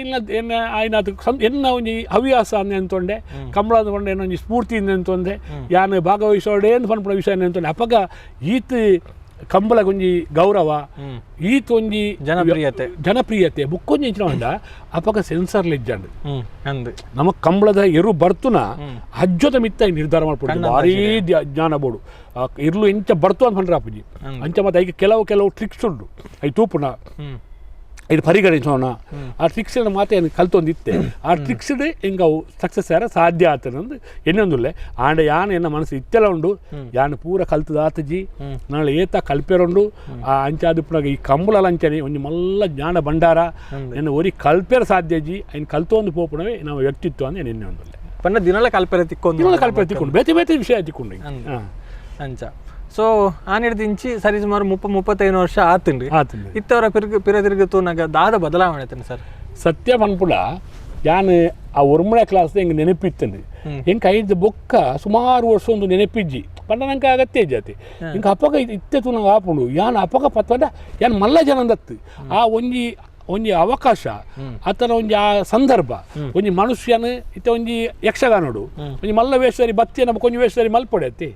ಇಲ್ಲ ಎನ್ನ ಆಯ್ನ ಅದು ಎನ್ನ ಒಂಜಿ ಹವ್ಯಾಸ ಅಂದ್ ಎಂತೊಂಡೆ ಕಂಬಳದ ಕೊಂಡೆ ಒಂಜಿ ಸ್ಫೂರ್ತಿ ಎಂತೊಂದೆ ಯಾನ್ ಭಾಗವಹಿಸೋಡೆ ಅಂತ ಪನ್ಪುನ ವಿಷಯ ಎಂತೊಂಡೆ. ಅಪಗ ಈತ್ ಕಂಬಳ ಒಂಜಿ ಗೌರವ, ಈತ್ ಒಂಜಿ ಜನಪ್ರಿಯತೆ. ಜನಪ್ರಿಯತೆ ಬುಕ್ಕೊಂಜಿ ಎಂಚಿನ ಉಂಡ ಅಪಗ ಸೆನ್ಸರ್ ಲಿಜ್ಜಂಡ್. ಅಂದ್ ನಮ್ಮ ಕಂಬಳದ ಎರು ಬರ್ತುನ ಅಜ್ಜದ ಮಿತ್ತ ನಿರ್ಧಾರ ಮಾಡ್ಕೊಡ್ತು. ಭಾರೀ ಜ್ಞಾನ ಬೋಡು ಇರ್ಲು ಎಂಚ ಬರ್ತು ಅಂತ ಪಂಡ್ರೆ ಅಪ್ಪುಜಿ. ಅಂಚ ಮತ್ತೆ ಐಕೆ ಕೆಲವು ಕೆಲವು ಟ್ರಿಕ್ಸ್ ಉಂಡು, I ತೂಪುನ ಇದು ಪರಿಗಣಿಸೋಣ. ಆ ಟ್ರಿಕ್ಸ್ ಮಾತೆ ಏನು ಕಲ್ತೊಂದಿತ್ತೆ. ಆ ಟ್ರಿಕ್ಸ್ ಹಿಂಗೆ ಅವು ಸಕ್ಸಸ್ ಯಾರ ಸಾಧ್ಯ ಆತನಂದು ಎನ್ನೊಂದುಲ್ಲೆ. ಆಂಡ ಯಾನ್ ಎನ್ನ ಮನಸ್ಸು ಇತ್ತೆಲ್ಲ ಉಂಡು, ಯಾನ್ ಪೂರ ಕಲ್ತದ ಆತಜಿ ನಾಳೆ ಏತ ಕಲ್ಪೆರುಂಡು. ಆ ಅಂಚಾದಿಪ್ಪುನಾಗ ಈ ಕಂಬಳ ಅಂಚನೆ ಒಂಜಿ ಮಲ್ಲ ಜ್ಞಾನ ಭಂಡಾರ. ಎನ್ನ ಒರಿ ಕಲ್ಪೆರ ಸಾಧ್ಯ ಜಿ ಐನ್ ಕಲ್ತೊಂದು ಪೋಪುಣವೇ ನಮ್ಮ ವ್ಯಕ್ತಿತ್ವ ಅಂತ ಎನ್ನೆ ಒಂದುಲ್ಲೆ. ಪಂಡ ದಿನಲ ಕಲ್ಪೆರೆ ತಿಕ್ಕೊಂದು ದಿನಲ ಕಲ್ಪೆರೆ ತಿಕ್ಕೊಂಡು ಬೇತೆ ಬೇತೆ ವಿಷಯ ತಿಕ್ಕೊಂಡು. ಅಂಚ ಸೊ ಆನಿಡ್ದಿಂಚಿ ಸರಿ ಸುಮಾರು 30-35 ವರ್ಷ ಆತುಂಡು. ಆತುಂಡು. ಇತ್ತವರ ಪಿರ್ಗ್ ಪಿರ ತಿರುಗಿ ತೂನಾಗ ದಾದ ಬದಲಾವಣೆ ಆತುಂಡು ಸರ್? ಸತ್ಯ ಪನ್ಪುಡ ಯಾನ್ ಆ ಒರ್ಮಳೆ ಕ್ಲಾಸ್ ಎಂಕ್ ನೆನಪಿತ್ತಂಡು. ಎಂಕ್ ಐದು ಬೊಕ್ಕ ಸುಮಾರು ವರ್ಷ ಒಂದು ನೆನಪಿಜ್ಜಿ ಪಂಡ ನಂಗೆ ಅಗತ್ಯ ಇಜ್ಜಾತಿ. ಎಂಕ್ ಅಪಗ ಇತ್ತೆ ತೂನಗ ಆಪುಂಡು. ಯಾನ್ ಅಪಗ ಪತ್ತಂಡ ಯಾನ್ ಮಲ್ಲ ಜನಂದತ್ತು ಆ ಒಂಜಿ ಒಂಜಿ ಅವಕಾಶ ಅತನ ಒಂಜಿ ಆ ಸಂದರ್ಭ ಒಂಜಿ ಮನುಷ್ಯನ ಇತ್ತೆ ಒಂಜಿ ಯಕ್ಷಗಾನೋಡು ಒಂಜಿ ಮಲ್ಲ ವೇಷಧಾರಿ ಬತ್ತಿ ನಮ್ಮ ಒಂಜಿ ವೇಷಧಾರಿ ಮಲ್ಪೊಡೆ ಅತ್ತಿ.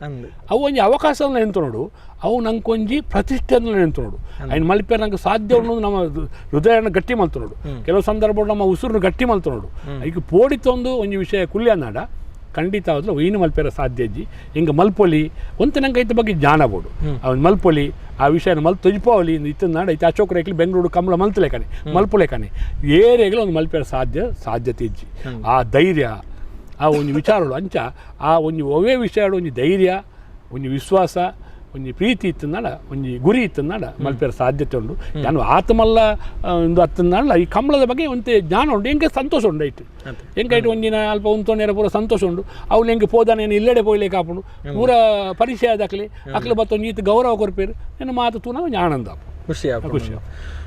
ಅವು ಒಂಜಿ ಅವಕಾಶ ಎಂತ ನೋಡು, ಅವು ನಂಗೆ ಒಂಜಿ ಪ್ರತಿಷ್ಠೆ ಎಂತ ನೋಡು. ಐನ್ ಮಲ್ಪೆ ನಂಗೆ ಸಾಧ್ಯ ಉಂಡು. ನಮ್ಮ ಹೃದಯನ ಗಟ್ಟಿ ಮಲ್ತು ನೋಡು. ಕೆಲವು ಸಂದರ್ಭ ನಮ್ಮ ಉಸುರನ್ನು ಗಟ್ಟಿ ಮಲ್ತು ನೋಡು. ಈಗ ಪೋಡಿತೊಂದು ಒಂಜಿ ವಿಷಯ ಕುಲ್ಯನಾಡ ಖಂಡಿತ ಆದ್ಲು ಒಯ್ನು ಮಲ್ಪೆರ ಸಾಧ್ಯ ಇಜ್ಜಿ. ಹಿಂಗೆ ಮಲ್ಪೊಲಿ ಒಂತೆ ನಂಗೆ ಐತ ಬಗ್ಗೆ ಜ್ಞಾನ ಬೋಡು. ಅವ್ನು ಮಲ್ಪೊಲಿ ಆ ವಿಷಯನ ಮಲ್ ತೊಜಿಪೋಲಿ ಇತ್ತ ನಾಡ ಐತೆ. ಅಶೋಕ್ ರೇಖಲಿ ಬೆಂಗಳೂರು ಕಂಬಳ ಮಲ್ತಲೇಕಾನೆ ಮಲ್ಪೊಲೇಕಾನೆ ಏರಿಯಾಗಲು ಒಂದು ಮಲ್ಪೆರ ಸಾಧ್ಯತೆ ಇಜ್ಜಿ. ಆ ಧೈರ್ಯ ಆ ಒಂಜಿ ವಿಚಾರಗಳು ಅಂಚ ಆ ಒಂಜಿ ಒವೇ ವಿಷಯ ಒಂಜಿ ಧೈರ್ಯ ಒಂಜಿ ವಿಶ್ವಾಸ ಒಂಜಿ ಪ್ರೀತಿ ಇತ್ತಂದಾಡ ಒಂಜಿ ಗುರಿ ಇತ್ತಂದಾಡ ಮಲ್ಪೆರ ಸಾಧ್ಯತೆ ಉಂಡು. ನಾನು ಆತ್ಮಲ್ಲ ಒಂದು ಅತ್ತಂದಾಡ ಈ ಕಂಬಳದ ಬಗ್ಗೆ ಒಂತೆ ಜ್ಞಾನ ಉಂಡು. ಎಂಕೆ ಸಂತೋಷ ಉಂಡು ಐಟ್. ಎಂಕೆ ಐಟ್ ಒಂದಿನ ಅಲ್ಪ ಉಂತೊಂಡೇರ ಪೂರ ಸಂತೋಷ ಉಂಡು. ಅವ್ಲು ಎಂಕೆ ಪೋದಾನೇನು ಇಲ್ಲೆಡೆ ಪೋಯ್ಲಿಕ್ಕೆ ಆಪುಂಡು. ಪೂರ ಪರಿಚಯ ಆದಾಕ್ಲಿ ಅಕ್ಲೆ ಬತ್ತೊಂದು ಈತ ಗೌರವ ಕೊರ್ಪೇರು. ನಿನ್ನ ಮಾತು ತೂನ ಒಂಜಿ ಆನಂದ ಆಪುಂಡು. ಖುಷಿ ಆಪುಂಡು. ಖುಷಿ ಆಪುಂಡು.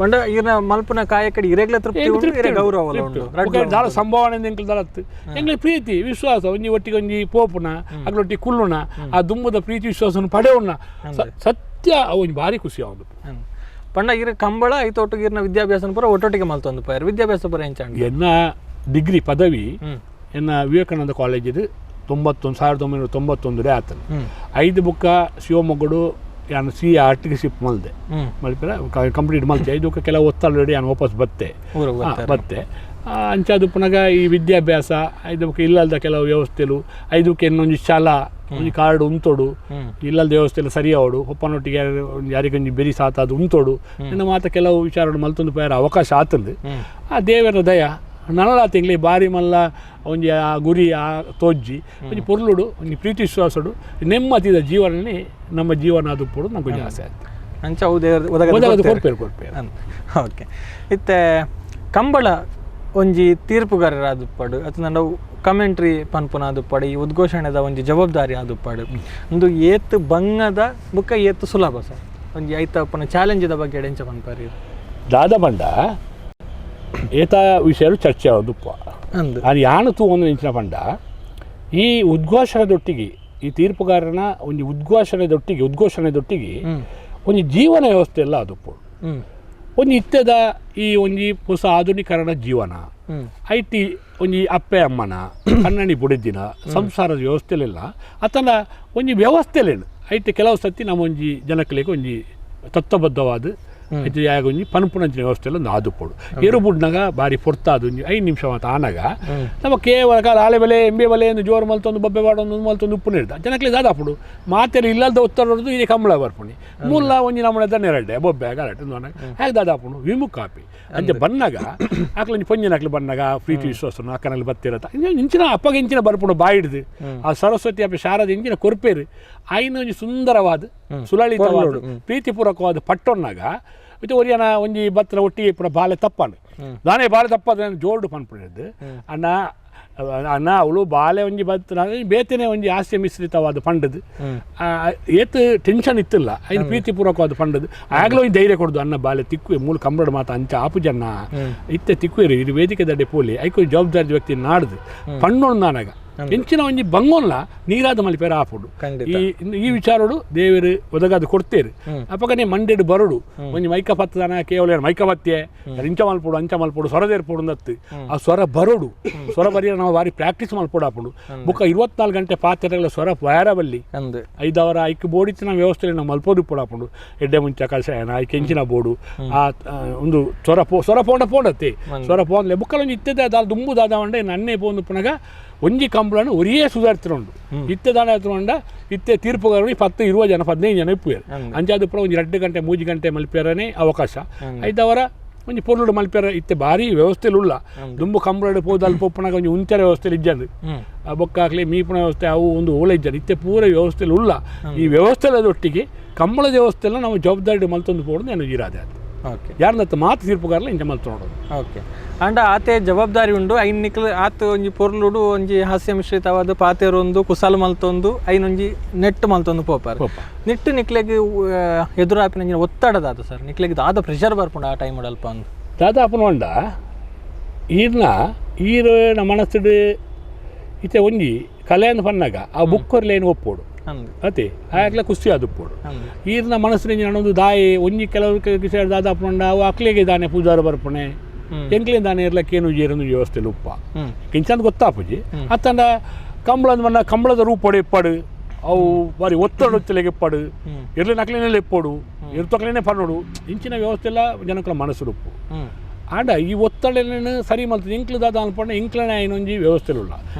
ಮಂಡ ಈರ್ನ ಮಲ್ಪುನ ಕಾಯಕಡಿ ಇರೆಗ್ಲ ತೃಪ್ತಿ ಉಂಡು, ಇರೆ ಗೌರವ ಉಂಡು. ಬೊಕ ದಾಲ ಸಂಭಾವನೆ ಎಂಕ್ಲು ದಾಲತ್ತು ಎಂಕ್ಲೆ ಪ್ರೀತಿ ವಿಶ್ವಾಸ ಒಂಜಿ ಒಟ್ಟಿಗೆ ಒಂಜಿ ಪೋಪುನ ಅಕ್ಲೊಟ್ಟಿಗೆ ಕುಲ್ಲುನ ಆ ದುಂಬುದ ಪ್ರೀತಿ ವಿಶ್ವಾಸನ ಪಡೆಯುಣ ಸತ್ಯ ಅವು ಒಂಜಿ ಭಾರಿ ಖುಷಿ ಆವೊಂದು. ಪಂಡ ಇರ ಕಂಬಳ ಐತೊಟ್ಟಿಗೆ ಇರ್ನ ವಿದ್ಯಾಭ್ಯಾಸ ಪೂರ ಒಟ್ಟೊಟ್ಟಿಗೆ ಮಲ್ತೊಂದು ಪೈರ್ ವಿದ್ಯಾಭ್ಯಾಸ ಪೂರ ಎಂಚಾಂಡ್? ಎನ್ನ ಡಿಗ್ರಿ ಪದವಿ ಎನ್ನ ವಿವೇಕಾನಂದ ಕಾಲೇಜಿದು 1991 ಆತನು. 5 ಬುಕ್ಕ ಶಿವಮೊಗ್ಗಡು ಯಾನು ಸಿ ಆರ್ಟಿಕಲ್ಶಿಪ್ ಮಲ್ದೆ. ಮಲ್ಪೆರ ಕಂಪ್ಲೀಟ್ ಮಲ್ತೆ. ಐದು ಬುಕ್ಕ ಕೆಲವು ಒತ್ತಡ ಯಾನು ವಾಪಸ್ ಬತ್ತೆ. ಊರಿಗೆ ಬರ್ತಾರೆ. ಬತ್ತೆ. ಅಂಚಾದ ಪುನಗ ಈ ವಿದ್ಯಾಭ್ಯಾಸ ಐದು ಬುಕ್ಕ ಇಲ್ಲಲ್ದ ಕೆಲವು ವ್ಯವಸ್ಥೆಲು ಐದಕ್ಕೆ ಇನ್ನೊಂದು ಶಾಲಾ ಒಂಜಿ ಕಾರ್ಡ್ ಉಂತೋಡು. ಇಲ್ಲಲ್ದ ವ್ಯವಸ್ಥೆಲ್ಲ ಸರಿ ಆವಡು ಒಪ್ಪನೊಟ್ಟಿಗೆ ಯಾರಿಗೊಂಜಿ ಬೆರಿ ಸಾತ ಅದು ಉಂತೋಡು. ಇನ್ನು ಮಾತ ಕೆಲವು ವಿಚಾರ ಮಲ್ತೊಂದು ಪೋಯರ ಅವಕಾಶ ಆತಂದು. ಆ ದೇವರ ದಯ ನನಲ ತಿಂಗ್ಳಿ ಬಾರಿ ಮಲ್ಲ ಒಂಜಿ ಆ ಗುರಿ ಆ ತೋಜ್ಜಿ ಒಂಜಿ ಪೊರ್ಲುಡು ಒಂಜಿ ಪ್ರೀತಿ ವಿಶ್ವಾಸಡು ನೆಮ್ಮದಿದ ಜೀವನನೇ ನಮ್ಮ ಜೀವನ ಅದು ಪೊಡು ನಂಗೆ ಒಂಜಿ ಆಸೆ ಆಯ್ತು. ಅಂಚ ಅವು ದೇವ್ರ ಒದಗದು ಒದಗದು ಕೊರ್ಪೇರು. ಕೊರ್ಪೇರು ಕೊರ್ಪೇರು. ಓಕೆ, ಇತ್ತೆ ಕಂಬಳ ಒಂಜಿ ತೀರ್ಪುಗಾರರ ಆದುಪ್ಪಡು ಅತ್ತ ನಾವು ಕಮೆಂಟ್ರಿ ಪನ್ಪುನ ಆದುಪ್ಪಡು ಈ ಉದ್ಘೋಷಣೆದ ಒಂಜಿ ಜವಾಬ್ದಾರಿ ಆದುಪ್ಪಡು ಒಂದು ಏತ್ ಬಂಗದ ಬುಕ್ಕ ಏತ್ ಸುಲಭ ಸರ್? ಒಂಜಿ ಐತ ಪುನ ಚಾಲೆಂಜಿದ ಬಗ್ಗೆ ಎಂಚ ಪನ್ಪಾರಿ? ದಾದ ಪಂಡ ಏತ ವಿಷಯ ಚರ್ಚೆ ಆವೊಂದುಪ್ಪ. ಅಂದು. ಅದು ಯಾನು ತೂವೊಂದು ಎಂಚಿನ ಪಂಡ ಈ ಉದ್ಘೋಷಣೆದೊಟ್ಟಿಗೆ ಈ ತೀರ್ಪುಗಾರನ ಒಂಜಿ ಉದ್ಘೋಷಣೆದೊಟ್ಟಿಗೆ ಉದ್ಘೋಷಣೆದೊಟ್ಟಿಗೆ ಒಂಜಿ ಜೀವನ ವ್ಯವಸ್ಥೆ ಎಲ್ಲ ಆದುಪ್ಪು. ಒಂಜಿ ಇತ್ತೆದ ಈ ಒಂಜಿ ಹೊಸ ಆಧುನೀಕರಣ ಜೀವನ IT ಒಂಜಿ ಅಪ್ಪೆ ಅಮ್ಮನ ಕನ್ನಡಿ ಬುಡಿದಿನ ಸಂಸಾರದ ವ್ಯವಸ್ಥೆಲೆಲ್ಲ ಅತನ ಒಂಜಿ ವ್ಯವಸ್ಥೆಲೇನು ಐಟ್ ಕೆಲವು ಸತಿ ನಮ್ಮ ಒಂಜಿ ಜನಕ್ಲೆಗ್ ಒಂಜಿ ತತ್ವಬದ್ಧವಾದ ಐಟ್ ಯಾಗ ಒಂಜಿ ಪನ್ಪುನಂಚಿನ ವ್ಯವಸ್ಥೆಲ್ಲ ಒಂದು ಆದುಪ್ಪೊಡು. ಎರು ಬುಡ್ನಾಗ ಬಾರಿ ಪೊರ್ತಾದ ಒಂಜಿ 5 ನಿಮಿಷ ಮಾತ ಆನಾಗ ನಮ್ಮ ಕೇವಲ ಕಾಲ ಆಲೆ ಬೆಲೆ ಎಂಬೆ ಬಲೆ ಎಂದು ಜೋರು ಮಲ್ತೊಂದು ಬೊಬ್ಬೆ ಬಾಡೊಂದು ಮಲ್ತೊಂದು ಉಪ್ಪು ನೀಡ್ದ ಜನಕ್ಲೆ ದಾದಾಪುಡು ಮಾತೆಲ್ಲ ಇಲ್ಲದ ಒತ್ತಡದು ಇದೆ ಕಂಬಳ ಬರ್ಪುಣಿ ಮುಲ್ಲ ಒಂಜಿ ನಮ್ಮನೆ ದನ್ನೆರಡೆ ಬೊಬ್ಬೆ ಗಲಾಟೆ ಹೇಗೆ ದಾದಾಪುಂಡು ವಿಮುಖ ಆಪಿ. ಅಂಚ ಬನ್ನಾಗ ಆಕ್ಲ ಒಂಜಿ ಪೊಂಜಿನ ಬನ್ನಾಗ ಪ್ರೀತಿ ವಿಶ್ವಾಸನು ಅಕ್ಕನಲ್ಲಿ ಬತ್ತಿರತ್ತ ಇಂಚಿನ ಅಪ್ಪಗೆ ಇಂಚಿನ ಬರ್ಪುಂಡು ಬಾಯಿಡ್ದು ಆ ಸರಸ್ವತಿ ಅಪ್ಪ ಶಾರದ ಇಂಚಿನ ಕೊರ್ಪೇರು ಆಯ್ನ ಒಂಜಿ ಸುಂದರವಾದ ಸುಲಲಿತವಾದ ಪ್ರೀತಿಪೂರ್ವಕವಾದ ಪಟ್ಟೊನ್ನಾಗ ಇದು ಒರಿಯನ ಒಂಜಿ ಬತ್ತಿನ ಒಟ್ಟಿಗೆ ಪೂರ ಬಾಲೆ ತಪ್ಪನು ನಾನೇ ಬಾಲೆ ತಪ್ಪದ ಜೋಡು ಪನ್ಪುಣಿದ್ದು ಅಣ್ಣ. ಅಣ್ಣ ಅವಳು ಬಾಲೆ ಒಂಜಿ ಬತ್ತು ಬೇತನೆ ಒಂಜಿ ಹಾಸ್ಯ ಮಿಶ್ರಿತವಾದ ಪಂಡದು ಏತ್ ಟೆನ್ಷನ್ ಇತ್ತಿಲ್ಲ ಐನು ಪ್ರೀತಿಪೂರ್ವಕವಾದ ಪಂಡದು ಆಗಲೂ ಒಂಜಿ ಧೈರ್ಯ ಕೊಡ್ದು ಅನ್ನ ಬಾಲೆ ತಿಕ್ಕುವೆ ಮೂಲ ಕಂಬಳ ಮಾತ ಅಂಚ ಆಪುಜನ್ನ ಇತ್ತೆ ತಿಕ್ಕುವೆರು ಇದು ವೇದಿಕೆ ದಡ್ಡೆ ಪೋಲಿ ಐಕು ಜವಾಬ್ದಾರಿ ವ್ಯಕ್ತಿ ನಾಡ್ದು ಪಣ್ಣೋಣ ನಾನಾಗ ಎಂಚಿನ ಒಂಜಿ ಬಂಗೋನ್ಲ ನೀರಾದ ಮಲಿಪೇರ ಆಪುಡು. ಈ ಈ ವಿಚಾರೋಡು ದೇವರು ಒದಗಾದು ಕೊಡ್ತೇರು. ಅಪಗನೆ ಮಂಡೆಡು ಬರೋಡು ಒಂಜಿ ಮೈಕ ಪತ್ತದಾನ ಕೇವಲ ಮೈಕ ಪತ್ತೆ ಇಂಚ ಮಲ್ಪೋಡು ಅಂಚ ಮಲ್ಪೋಡು ಸ್ವರದೇರ್ಪೋಡು ಅಂದತ್ತು ಆ ಸ್ವರ ಬರೋಡು ಸ್ವರ ಬರಿಯ ನಾವು ಬಾರಿ ಪ್ರಾಕ್ಟೀಸ್ ಮಲ್ಪೋಡು ಆಪುಂಡು. ಬುಕ್ಕ 24 ಗಂಟೆ ಪಾತ್ರೆಗಳ ಸ್ವರ ವಯರಬಲ್ಲಿ 5 ಅವರ ಐಕ್ ಬೋಡಿತ್ತಿನ ವ್ಯವಸ್ಥೆ ನಾವು ಮಲ್ಪೋದು ಪೋಡಾಪುಂಡು. ಎಡ್ಡೆ ಮುಂಚೆ ಕಷಾಯನ ಐಕ್ ಎಂಚಿನ ಬೋಡು ಆ ಒಂದು ಸ್ವರ ಸ್ವರ ಪೋಂಡ ಪೋಂಡತ್ತೆ ಸ್ವರ ಪೋಂದ್ಲೆ ಬುಕ್ಕಲೊಂಜಿ ಇತ್ತದೆ ದಾಲ್ ದುಂಬು ದಾದ వండే ನನ್ನೇ ಪೋಂದು ಪುನಗ ಒಂಜಿ ಕಂಬಳನು ಒರಿಯೇ ಸುಧಾರಿತಿರುಂಡು. ಇತ್ತೆ ದಾನ ಎತ್ತುಂಡ ಇತ್ತೆ ತೀರ್ಪುಗಾರರು 10 20 ಜನ 15 ಜನ ಇಪ್ಪುವೇರು. ಅಂಚಾದ ಪುರ ಒಂಜಿ 2 ಗಂಟೆ 3 ಗಂಟೆ ಮಲ್ಪೇರನೇ ಅವಕಾಶ. 5 ಅವರ ಒಂಜಿ ಪೊರ್ಲುಡು ಮಲ್ಪೇರ ಇತ್ತೆ ಭಾರಿ ವ್ಯವಸ್ಥೆಲುಲ್ಲ. ದುಂಬು ಕಂಬಳಡು ಪೋದು ಅಲ್ಪ ಉಪ್ಪುನಗ ಒಂಜಿ ಉಂಚರ ವ್ಯವಸ್ಥೆ ಇಜ್ಜಂದು ಬೊಕ್ಕಾಕ್ಲಿ ಮೀಪುನ ವ್ಯವಸ್ಥೆ ಅವು ಒಂದು ಓಲೆ ಇಜ್ಜಂದು ಇತ್ತೆ ಪೂರ ವ್ಯವಸ್ಥೆಲುಲ್ಲ. ಈ ವ್ಯವಸ್ಥೆಲದೊಟ್ಟಿಗೆ ಕಂಬಳದ ವ್ಯವಸ್ಥೆಲ್ಲ ನಾವು ಜವಾಬ್ದಾರಿ ಮಲ್ತೊಂದು ಪೋಡು ನಾನು ಇರಾದೆ ಅದು. ಓಕೆ ಯಾರನ್ನತ್ತ ಮಾತು ತೀರ್ಪುಗಾರಲ್ಲ ಇಂಚ ಮಲ್ತು ನೋಡೋದು. ಓಕೆ ಅಂಡ ಆತೆ ಜವಾಬ್ದಾರಿ ಉಂಡು ಐನ್ ನಿಕ್ಲು ಆತ ಒಂಜಿ ಪೊರ್ಲುಡು ಒಂಜಿ ಹಾಸ್ಯ ಮಿಶ್ರಿತವಾದ ಪಾತೆರೊಂದು ಕುಸಾಲು ಮಲ್ತೊಂದು ಐನೊಂಜಿ ನೆಟ್ ಮಲ್ತೊಂದು ಪೋಪಾರ್ ನೆಟ್ಟು ನಿಕ್ಲೆಗ್ ಎದುರಾಪಿನ ಒತ್ತಡದಾದ ಸರ್ ನಿಕ್ಲೆಗ್ ದಾದ ಪ್ರೆಷರ್ ಬರ್ಪುಂಡು ಆ ಟೈಮ್ ಅಲ್ಪ ಅಂದು ದಾದಾಪನ ಉಂಡ ಈರ್ನ ಈರು ನಮ್ಮ ಮನಸ್ಸುಡು ಇತ್ತೆ ಒಂಜಿ ಕಲೆಯನ್ನು ಪನ್ನಾಗ ಆ ಬುಕ್ಕರ್ಲೇನು ಒಪ್ಪೋಡು ಅತೆ ಆಗ್ಲ ಕುಸ್ತಿ ಆದುಪ್ಪೋಡು. ಈರ್ನ ಮನಸ್ಸಿನ ನಾನೊಂದು ದಾಯಿ ಒಂಜಿ ಕೆಲವು ದಾದಾಪುಂಡ ಅವು ಅಕ್ಲೆಗೆ ದಾನೆ ಪೂಜಾರು ಬರ್ಪುಣೆ ಎಂಕ್ಲೆ ದಾನೆ ಇರ್ಲಕ್ಕೇನು ಜೇರೊಂದು ವ್ಯವಸ್ಥೆ ಉಪ್ಪ ಕಿಂಚಂದ್ ಗೊತ್ತಾಪುಜಿ. ಅತ್ತಂಡ ಕಂಬಳದ ಮನ್ನ ಕಂಬಳದ ರೂಪೊಡೆ ಇಪ್ಪಡು ಅವು ಬಾರಿ ಒತ್ತಡ ಒತ್ತಲೆಗೆ ಇಪ್ಪಡು ಇರ್ಲಿ ನಕ್ಲಿನಲ್ಲಿ ಇಪ್ಪೋಡು ಇರ್ತಕ್ಲೇನೆ ಪನ್ನೋಡು ಇಂಚಿನ ವ್ಯವಸ್ಥೆ ಎಲ್ಲ ಜನಕ್ಕಲ ಮನಸ್ಸು ರೂಪು. ಆಂಡ ಈ ಒತ್ತಡನ ಸರಿ ಮಲ್ತದೆ ಎಂಕ್ಲು ದಾದ ಅನ್ಪಂಡ ಎಂಕ್ಲನೆ ಐನೊಂಜಿ ವ್ಯವಸ್ಥೆಲುಲ್ಲ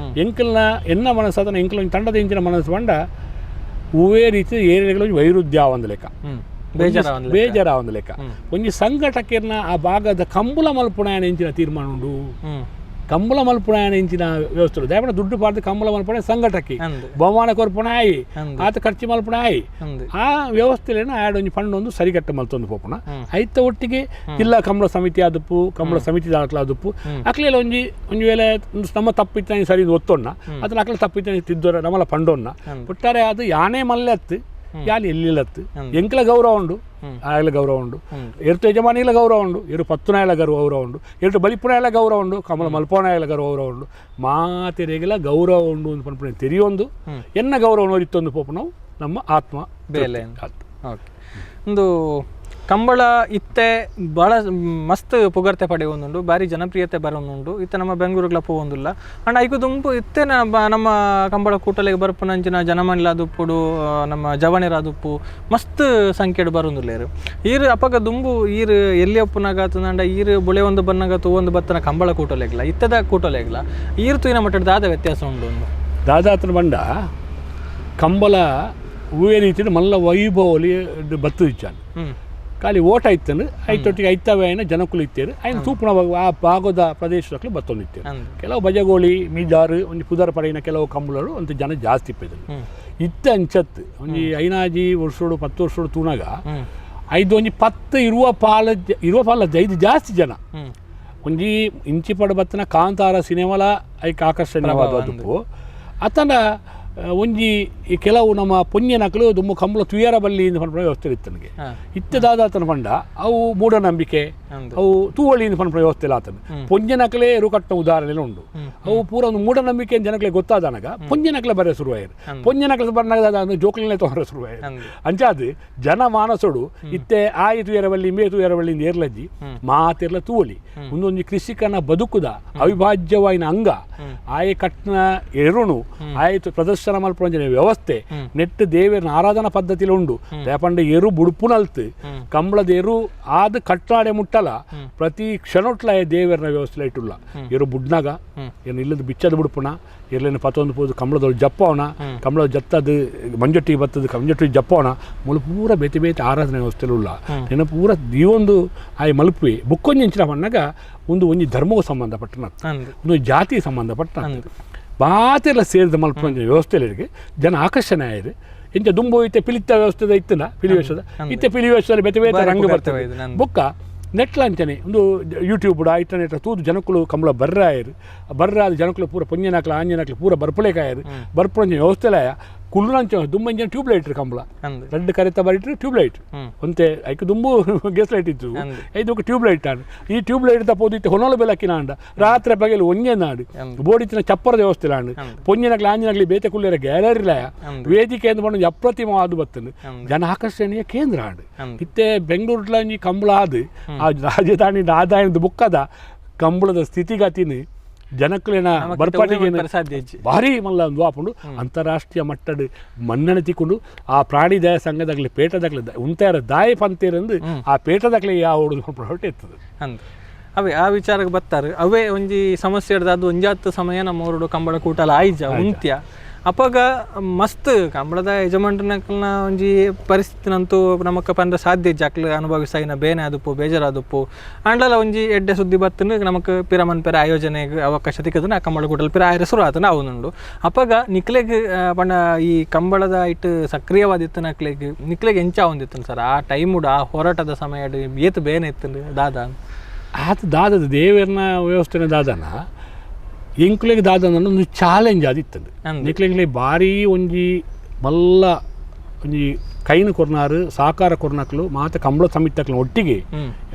ಎಂಕ್ಲನ ಎನ್ನ ಮನಸ್ಸು ಅದನ್ನ ಎಂಕ್ಲ ಒಂಜಿ ತಂಡದ ಇಂಚಿನ ಮನಸ್ಸು ಪಂಡ ಹೂವೇ ರೀತಿ ಏರಿಯಗಳು ವೈರುಧ್ಯ ಒಂದು ಲೆಕ್ಕ ಬೇಜಾರ ಒಂದು ಲೆಕ್ಕ ಒಂಜಿ ಸಂಘಟಕರ್ನ ಆ ಭಾಗದ ಕಂಬಳ ಮಲ್ಪುಣಾಯನ ಇಂಚಿನ ತೀರ್ಮಾನ ಉಂಡು. ಕಂಬಳ ಮಲ್ಪುಣಾಯನ ಇಂಚಿನ ವ್ಯವಸ್ಥೆ ದಯಪಣ ದುಡ್ಡು ಪಾಡ್ದು ಕಂಬಳ ಮಲ್ಪುಣ ಸಂಘಟಕಿ ಬಹುಮಾನ ಕೊರ್ಪುಣ ಆಯಿ ಆತ ಖರ್ಚು ಮಲ್ಪುಣ ಆಯಿ ಆ ವ್ಯವಸ್ಥೆಲೇನ ಆಡ್ ಒಂಜಿ ಫಂಡ್ ಒಂದು ಸರಿಗಟ್ಟ ಮಲ್ತೊಂದು ಪೋಪುಣ ಐತ ಒಟ್ಟಿಗೆ ಜಿಲ್ಲಾ ಕಂಬಳ ಸಮಿತಿ ಆದುಪ್ಪು ಕಂಬಳ ಸಮಿತಿ ದಾಖಲ ಆದುಪ್ಪು ಅಕ್ಲೆಲ್ಲ ಒಂಜಿ ಒಂಜಿ ವೇಳೆ ನಮ್ಮ ತಪ್ಪಿತ್ತ ಸರಿ ಒತ್ತೊಣ್ಣ ಅದನ್ನ ಅಕ್ಲೆ ತಪ್ಪಿತ್ತ ತಿದ್ದೋರ ನಮ್ಮಲ ಪಂಡೊಣ್ಣ ಒಟ್ಟಾರೆ ಅದು ಯಾನೇ ಮಲ್ಲೆತ್ತು ಯಾನ್ ಎಲ್ಲಿಲ್ಲತ್ತು ಎಂಕ್ಲ ಗೌರವ ಉಂಡು ಆಯಲ ಗೌರವ ಉಂಡು ಎರ್ತು ಯಜಮಾನಿಗಳ ಗೌರವ ಉಂಡು ಎರು ಪತ್ತುನಾಯಲ ಗೌರವ ಉಂಡು ಎರಡು ಬಲಿಪುನಾಯಲ ಗೌರವ ಉಂಡು ಕಮಲ ಮಲ್ಪೋನಾಯಲ ಗೌರವ ಉಂಡು ಮಾತೆರೆಗೆಲ ಗೌರವ ಉಂಡು ಅಂತ ಪನ್ಪುನ ತೆರಿಯೊಂದು ಎನ್ನ ಗೌರವ ನೋಡಿತ್ತೊಂದು ಪೋಪುನವು ನಮ್ಮ ಆತ್ಮ ಬೇಲೆ. ಓಕೆ ಒಂದು ಕಂಬಳ ಇತ್ತೆ ಭಾಳ ಮಸ್ತ್ ಪುಗರ್ತೆ ಪಡೆಯೊಂದುಂಡು ಭಾರಿ ಜನಪ್ರಿಯತೆ ಬರೋದುಂಡು ಇತ್ತೆ ನಮ್ಮ ಬೆಂಗಳೂರುಗಳ ಪೋವೊಂದುಲ್ಲ ಅಂಡ್ ಐಕು ದುಂಬು ಇತ್ತೆ ನಮ್ಮ ಕಂಬಳ ಕೂಟಲೆಗೆ ಬರ್ಪುನಂಚಿನ ಜನಮನಿಲಾದುಪ್ಪುಡು ನಮ್ಮ ಜವನೆರಾದುಪ್ಪು ಮಸ್ತ್ ಸಂಖ್ಯೆಡ್ ಬರೋದುಲ್ಲೇರು ಈರು ಅಪಗ ದುಂಬು ಈರು ಎಲ್ಲಿ ಒಪ್ಪುನಾಗ ಅಂಡ ಈರು ಬುಳೆ ಒಂದು ಬನ್ನಗ ತೂವೊಂದು ಬತ್ತನ ಕಂಬಳ ಕೂಟಲೆಗ್ಲ ಇತ್ತದ ಕೂಟಲೆಗ್ಲ ಈರು ತೂಯಿನ ಮಟ್ಟದ ದಾದ ವ್ಯತ್ಯಾಸ ಉಂಡು ಒಂದು ದಾದಾತನ ಬಂಡ ಕಂಬಳ ಹೂವೇ ರೀತಿಯ ಮಲ್ಲ ವೈಭವಲಿ ಬತ್ತು ಇಚ್ಚಾನು ಖಾಲಿ ಓಟ ಇತ್ತನು ಐತೊಟ್ಟಿಗೆ ಐತವೆ ಐನ ಜನಕುಲು ಇತ್ತೇರು ಐನ ತೂಪುನ ಆ ಭಾಗದ ಪ್ರದೇಶದಕ್ಕೂ ಬತ್ತೊಂದಿತ್ತೇರು. ಕೆಲವು ಬಜಗೋಳಿ ಮೀಜಾರು ಒಂಜಿ ಪುದರ್ ಪಡೆಯಿನ ಕೆಲವು ಕಂಬಳರು ಒಂದು ಜನ ಜಾಸ್ತಿ ಇಪ್ಪಿದ್ರು. ಇತ್ತ ಅಂಚತ್ತು ಒಂಜಿ ಐನಾಜಿ ವರ್ಷೋಡು 10 ವರ್ಷೋಡು ತೂನಾಗ ಐದು ಒಂಜಿ 10 ಇರುವ ಪಾಲ ಇರುವ ಪಾಲ 5 ಜಾಸ್ತಿ ಜನ ಒಂಜಿ ಇಂಚಿಪಡ ಬತ್ತನ ಕಾಂತಾರ ಸಿನಿಮಾಲ ಐಕ್ ಆಕರ್ಷಣೀಯವಾದದ್ದು ಅತನ ಒಂಜಿ ಈ ಕೆಲವು ನಮ್ಮ ಪುಣ್ಯನಕಲು ದುಮ್ಮು ಕಂಬಳ ತುಯರ ಬಲ್ಲಿ ಪನ್ಪುನ ವ್ಯವಸ್ಥೆ ಇತ್ತು ನನಗೆ. ಇತ್ತೆ ದಾದಾತನ ಪಂಡ ಅವು ಮೂಢನಂಬಿಕೆ ಅವು ತೂವಳಿ ಪನ್ಪುನ ವ್ಯವಸ್ಥೆ ಇಲ್ಲ ಆತನ ಪೊಂಜನಕಲೇ ಎರುಕಟ್ಟ ಉದಾಹರಣೆ ಉಂಡು. ಅವು ಪೂರ ಒಂದು ಮೂಢನಂಬಿಕೆ ಜನಗಳಿಗೆ ಗೊತ್ತಾದನಗ ಪೊಂಜನಕಲೆ ಬರೆ ಶುರುವಾಯಿರು ಪೊಂಜನಕಲೆ ಬರ್ನಾಗ ಜೋಕ್ಲನೆ ತೊಂದರೆ ಶುರುವಾಯಿರು. ಅಂಚಾದು ಜನ ಮಾನಸೋಡು ಇತ್ತೆ ಆಯಿ ತುಯರ ಬಲ್ಲಿ ಮೇ ತುಯರ ಬಲ್ಲಿ ಏರ್ಲಜ್ಜಿ ಮಾತಿರ್ಲ ತೂವಳಿ ಒಂದೊಂದು ಕೃಷಿಕನ ಬದುಕುದ ಅವಿಭಾಜ್ಯವಾಯಿನ ಅಂಗ ಆಯೆ ಕಟ್ನ ಎರುಣು ಆಯ್ತು ಪ್ರದರ್ಶನ ಮಲ್ಪುನ ವ್ಯವಸ್ಥೆ ನೆಟ್ ದೇವರ ಆರಾಧನಾ ಪದ್ಧತಿಲಿ ಉಂಡು. ದಯಪಂಡ ಎರು ಬುಡುಪುನಲ್ತು ಕಂಬಳದ ಎರು ಆದ ಕಟ್ಟಾಡೆ ಮುಟ್ಟಲ ಪ್ರತಿ ಕ್ಷಣೊಟ್ಲ ದೇವರನ ವ್ಯವಸ್ಥೆ ಇಟ್ಟುಲ್ಲ. ಎರು ಬುಡ್ನಾಗ ಏನು ಇಲ್ಲದ ಬಿಚ್ಚದ ಬುಡುಪುಣ ಇರ್ಲೇನು ಪತ್ತೊಂದು ಪೋದು ಕಂಬಳದೊಳು ಜಪ್ಪವಣ ಕಂಬಳದ ಜತ್ತದು ಮಂಜೊಟ್ಟಿಗೆ ಬತ್ತದು ಮಂಜೊಟ್ಟಿಗೆ ಜಪ್ಪವಣ ಮುಳು ಪೂರ ಬೇತೆ ಬೇತೆ ಆರಾಧನೆ ವ್ಯವಸ್ಥೆ ಉಲ್ಲ ನೆನ ಪೂರ ಈ ಒಂದು ಆಯ್ ಮಲ್ಪುವೆ ಬುಕ್ಕೊಂಜಿ ಇಂಚಿನ ಪಣ್ಣಾಗ ಒಂದು ಒಂಜಿ ಧರ್ಮಕ್ಕೆ ಸಂಬಂಧಪಟ್ಟನ ಒಂದು ಜಾತಿ ಸಂಬಂಧಪಟ್ಟ ಬಾತೆಲ್ಲ ಸೇರಿದ ಮಲ್ಪುನ ವ್ಯವಸ್ಥೆಗಳಿಗೆ ಜನ ಆಕರ್ಷಣೆ ಆಯಿರು. ಇಂಚ ದುಂಬು ಇತ್ತೆ ಪಿಲಿತ್ತ ವ್ಯವಸ್ಥೆದ ಇತ್ತನ ಪಿಲಿ ವೇಷದ ಇತ್ತೆ ಪಿಲಿ ವೇಷದಲ್ಲಿ ಬೇತೆ ಬೇತೆ ರಂಗ ಬರ್ತದೆ. ಬೊಕ್ಕ ನೆಟ್ಲ ಅಂಚನೆ ಒಂದು ಯೂಟ್ಯೂಬ್ ಇಂಟರ್ನೆಟ್ ತೂದು ಜನಕ್ಕಳು ಕಂಬಳ ಬರ್ರಾಯರು ಬರ್ರಾದ ಜನಕ್ಕಳು ಪೂರ ಪೊಂಜನಾಕ್ಲ ಆಂಜನಾಕ್ಲು ಪೂರ ಬರ್ಪಲೇಕಾಯರು ಬರ್ಪುಣಂಚ ವ್ಯವಸ್ಥೆಲಾಯ ಕುಲ್ಲುನಂಚ ದುಂಬಂಚ ಟ್ಯೂಬ್ ಲೈಟ್ ಕಂಬಳ ಅಂದ್ ರಡ್ಡ್ ಕರೆತ ಬರಿಟ್ರೆ ಟ್ಯೂಬ್ ಲೈಟ್ ಒಂತೆ ಐಕ್ ದುಂಬು ಗ್ಯಾಸ್ ಲೈಟ್ ಇತ್ತು ಐದು ಟ್ಯೂಬ್ ಲೈಟ್ ಆಂಡ್ ಈ ಟ್ಯೂಬ್ ಲೈಟ್ ತಪ್ಪೋದು ಇತ್ತೆ ಹೊನಲು ಬೆಲಕಿನ ಆಂಡ ರಾತ್ರಿ ಪಗಲು ಒಂಜೆ ನಾಡು ಬೋಡಿತ್ತಿನ ಚಪ್ಪರದ ವ್ಯವಸ್ಥೆ ಆಂಡ್ ಪೊಂಜನಕ್ಲೆ ಆಂಜನಕ್ಲೆ ಬೇತೆ ಕುಲ್ಲೇರ ಗ್ಯಾಲರಿ ಲಯ ವೇದಿಕೆ ಅಂತ ಪಂಡ ಅಪ್ರತಿಮವಾದ ಬತ್ತಂದು ಜನ ಆಕರ್ಷಣೀಯ ಕೇಂದ್ರ ಆಂಡ್ ಇತ್ತೆ ಬೆಂಗಳೂರುಲ ಈ ಕಂಬಳ ಆದ್ ಆ ರಾಜಧಾನಿ ಆದಾಯದ ಬುಕ್ಕದ ಕಂಬಳದ ಸ್ಥಿತಿಗತಿನ ಜನಕ್ಲೆನ ಬರ್ಪಾಟಿಗೆ ಸಾಧ್ಯ ಇಜ್ಜಿ ಭಾರಿ ಮಲ್ಲ ಒಂದು ಆಪುಂಡು ಅಂತಾರಾಷ್ಟ್ರೀಯ ಮಟ್ಟದ ಮನ್ನಣೆ ತಿಕ್ಕೊಂಡು ಆ ಪ್ರಾಣಿ ದಯ ಸಂಘದಾಗಲಿ ಪೇಟದಾಗಲಿ ಉಂತಾರ ದಾಯ ಪಂತೇರಂದು ಆ ಪೇಟದಾಗಲಿ ಯಾವ ಹೊರಟು ಇರ್ತದೆ ಅಂದ್ ಅವೇ ಆ ವಿಚಾರಕ್ಕೆ ಬರ್ತಾರೆ ಅವೇ ಒಂಜಿ ಸಮಸ್ಯೆ ಹಿಡ್ದು ಅದು ಒಂಜಾತ್ ಸಮಯ ನಮ್ಮ ಊರುಡು ಕಂಬಳ ಕೂಟಲ ಆಯ್ಜ ಉಂತ್ಯ ಅಪಗ ಮಸ್ತ್ ಕಂಬಳದ ಯಜಮಾನ್ರನಕಲ್ನ ಒಂಜಿ ಪರಿಸ್ಥಿತಿನಂತೂ ನಮಕ್ ಪಂಡ ಸಾಧ್ಯ ಇಜ್ಜಿ ಅಕ್ಲು ಅನುಭವಿಸಾಯಿನ ಬೇನೆ ಆದುಪ್ಪು ಬೇಜಾರಾದುಪ್ಪು ಆಂಡಲ ಒಂಜಿ ಎಡ್ಡೆ ಸುದ್ದಿ ಬತ್ತನು ನಮಕ್ ಪಿರಮನ್ ಪೆರ ಆಯೋಜನೆಗೆ ಅವಕಾಶ ತಿಕ್ಕದನ ಆ ಕಂಬಳ ಕೂಟಲ್ ಪಿರ ಆಯರ ಶುರು ಆತನ ಅವನುಂಡು ಅಪಗ ನಿಕ್ಲೆಗ್ ಪಂಡ ಈ ಕಂಬಳದ ಇಟ್ಟು ಸಕ್ರಿಯವಾದಿತ್ತು ನಕ್ಲೆಗ್ ನಿಕ್ಲೆಗ್ ಎಂಚ ಒಂದಿತ್ತು ಸರ್ ಆ ಟೈಮುಡು ಆ ಹೋರಾಟದ ಸಮಯ ಏತು ಬೇನೆ ಇತ್ತು ದಾದಾ ಆತ ದಾದದ ದೇವರನ ವ್ಯವಸ್ಥೆನ ದಾದನ ಎಂಕುಲೆಗ್ ದಾದನ ಒಂದು ಚಾಲೆಂಜ್ ಆದಿತ್ತಂದು ಅಂದ್. ನಿಕ್ಲೆಗ್ಲೆ ಭಾರಿ ಒಂಜಿ ಮಲ್ಲ ಒಂಜಿ ಕೈನ ಕೊರ್ನಾರು ಸಹಕಾರ ಕೊರ್ನಕ್ಲು ಮಾತ ಕಂಬಳ ಸಮಿತಕ್ಲು ಒಟ್ಟಿಗೆ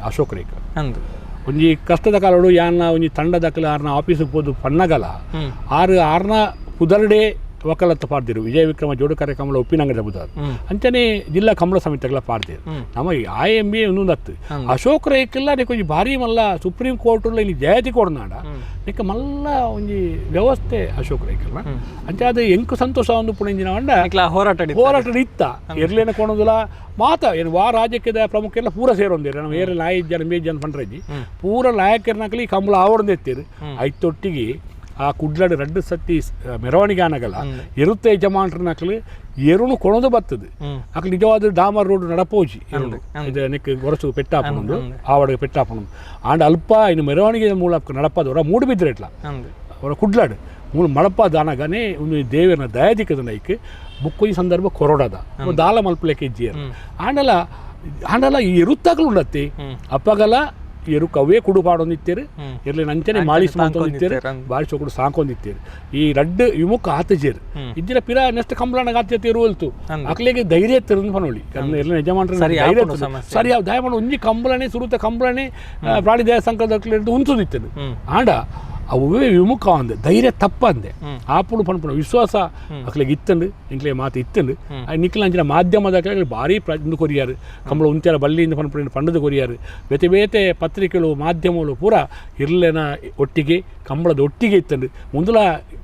ಅಶೋಕ್ ರೇಖ ಅಂದು ಒಂಜಿ ಕಷ್ಟದ ಕಾಲಡು ಯಾನ್ನ ಒಂಜಿ ತಂಡದಕ್ಲು ಆರ್ನ ಆಫೀಸಿಗೆ ಪೋದು ಪಣ್ಣಗಲ ಆರು ಆರ್ನ ಪುದರ್ಡೆ ವಕಾಲತ್ತು ಪಾಡ್ದಿರು ವಿಜಯ ವಿಕ್ರಮ ಜೋಡು ಕಾರ್ಯಕ್ರಮದ ಒಪ್ಪಿನಂಗಡ ಬುದಾರು ಅಂಚನೆ ಜಿಲ್ಲಾ ಕಂಬಳ ಸಮಿತಿಗಳ ಪಾಡ್ದಿರು ನಮ್ಮ ಆ ಎಂ ಬಿ ಒಂದೊಂದು ಹತ್ತು ಅಶೋಕ್ ರೇಖೆಲ್ಲ ನಿಕ್ ಒಂಜಿ ಭಾರಿ ಮಲ್ಲ ಸುಪ್ರೀಂ ಕೋರ್ಟ್ ಇಲ್ಲಿ ಜಯತಿ ಕೊಡ್ನಾಡ ನಿಕ್ಕ ಮಲ್ಲ ಒಂಜಿ ವ್ಯವಸ್ಥೆ ಅಶೋಕ್ ರೇಖೆಲ್ಲ ಅಂಚೆ ಅದು ಎಂಕು ಸಂತೋಷ ಒಂದು ಪುಣಂಜಿನ వంಡ ನಿಕ್ಲ ಹೋರಾಟ ಹಿಡಿತು. ಹೋರಾಟ ಇತ್ತ ಎರ್ಲೇನ ಕೊಣೋದಿಲ್ಲ ಮಾತ ಏನು ವಾ ರಾಜ್ಯಕ್ಕೆ ಪ್ರಮುಖ ಎಲ್ಲ ಪೂರ ಸೇರೊಂದಿರ ನಾವು ಏರ್ ನಾಯಿ ಜನ ಮೇ ಜನ ಪಂಡ್ರಜ್ಜಿ ಪೂರ ನಾಯಕರನಕಲಿ ಕಂಬಳ ಆವೊಂದು ಎತ್ತೀರು ಐತೊಟ್ಟಿಗೆ ಆ ಕುಡ್ಲಡು ರಡ್ಡು ಸತ್ತಿ ಮೆರವಣಿಗೆ ಆನಗಲ್ಲ ಇರುತ್ತೆ ಯಜಮಾನ್ರನಕಲಿ ಎರುಣು ಕೊಣದು ಬರ್ತದೆ ಅಕ್ಲು ನಿಜವಾದ ಡಾಮರ್ ರೋಡ್ ನಡಪೋಜಿ ಎರುಣು ಇದು ನೆಕ್ ಗೊರಸು ಪೆಟ್ಟಾಪಣದು ಆವಡಗೆ ಪೆಟ್ಟಾಪಣದು ಆಂಡ ಅಲ್ಪ ಇನ್ನು ಮೆರವಣಿಗೆ ಮೂಲಕ ನಡಪದ ಅವರ ಮೂಡು ಬಿದ್ದರೆ ಇಟ್ಲ ಅಂದು ಅವರ ಕುಡ್ಲಾಡು ಮೂಲ ಮಳಪ ದಾನಗನೇ ಒಂದು ದೇವರನ ದಯಾದಿಕ್ಕದ ನೈಕ್ ಬುಕ್ಕು ಈ ಸಂದರ್ಭ ಕೊರೊಡದ ದಾಲ ಮಲ್ಪಲೆಕ್ಕೆ ಇಜ್ಜಿಯರು ಆಂಡಲ ಆಂಡಲ ಈ ಎರುತ್ತಾಗಲು ಉಂಡತ್ತಿ ಅಪ್ಪಗಲ ಎರು ಕವೇ ಕುಡು ಪಾಡೊಂದಿತ್ತೇರು ಇರ್ಲಿ ನಂಚನೆ ಮಾಳಿಸ್ ಮಂತೊಂದಿತ್ತೇರು ಬಾರಿ ಚೋಕುಡು ಸಾಕೊಂದಿತ್ತೇರು ಈ ರಡ್ಡು ವಿಮುಖ ಆತಜೇರು ಇದ್ದಿರ ಪಿರ ನೆಕ್ಸ್ಟ್ ಕಂಬಳನ ಆತ್ಯತೆ ಇರುವಲ್ತು ಅಕ್ಲೆಗೆ ಧೈರ್ಯ ಇತ್ತಿರಂದು ಪನೋಳಿ ಎಲ್ಲ ಯಜಮಾನ್ರ ಸರಿ ಧೈರ್ಯ ಆಪುಂಡು ಇತ್ತದು. ಸಮಸ್ಯೆ. ಸರಿ ಯಾವ ದಯಮಾಡಿ ಒಂಜಿ ಕಂಬಳನೆ ಸುರುತ ಕಂಬಳನೆ ಪ್ರಾಣಿ ದಯ ಸಂಕಲದ ಉಂತುದಿತ್ತದು ಆಂಡ ಅವೇ ವಿಮುಖ ಅಂದೆ ಧೈರ್ಯ ತಪ್ಪಂದೆ ಆಪುಡು ಪನ್ಪುಣ ವಿಶ್ವಾಸ ಅಕ್ಲೆಗೆ ಇತ್ತಂಡು ಎಂಕ್ಲೆ ಮಾತು ಇತ್ತಂಡು ನಿಕ್ಲ ಅಂಚಿನ ಮಾಧ್ಯಮದ ಅಕ್ಲೆಗ್ ಭಾರಿ ಇಂದು ಕೊರಿಯಾರು ಕಂಬಳ ಉಂತ್ಯಾರ ಬಲ್ಲಿಯಿಂದ ಪನ್ಪುಣ ಪಂಡದ ಕೊರಿಯಾರು ಬೇತೆ ಬೇತೆ ಪತ್ರಿಕೆಗಳು ಮಾಧ್ಯಮಗಳು ಪೂರ ಇರ್ಲೆನ ಒಟ್ಟಿಗೆ ಕಂಬಳದ ಒಟ್ಟಿಗೆ ಇತ್ತಂಡು ಮುಂದಲ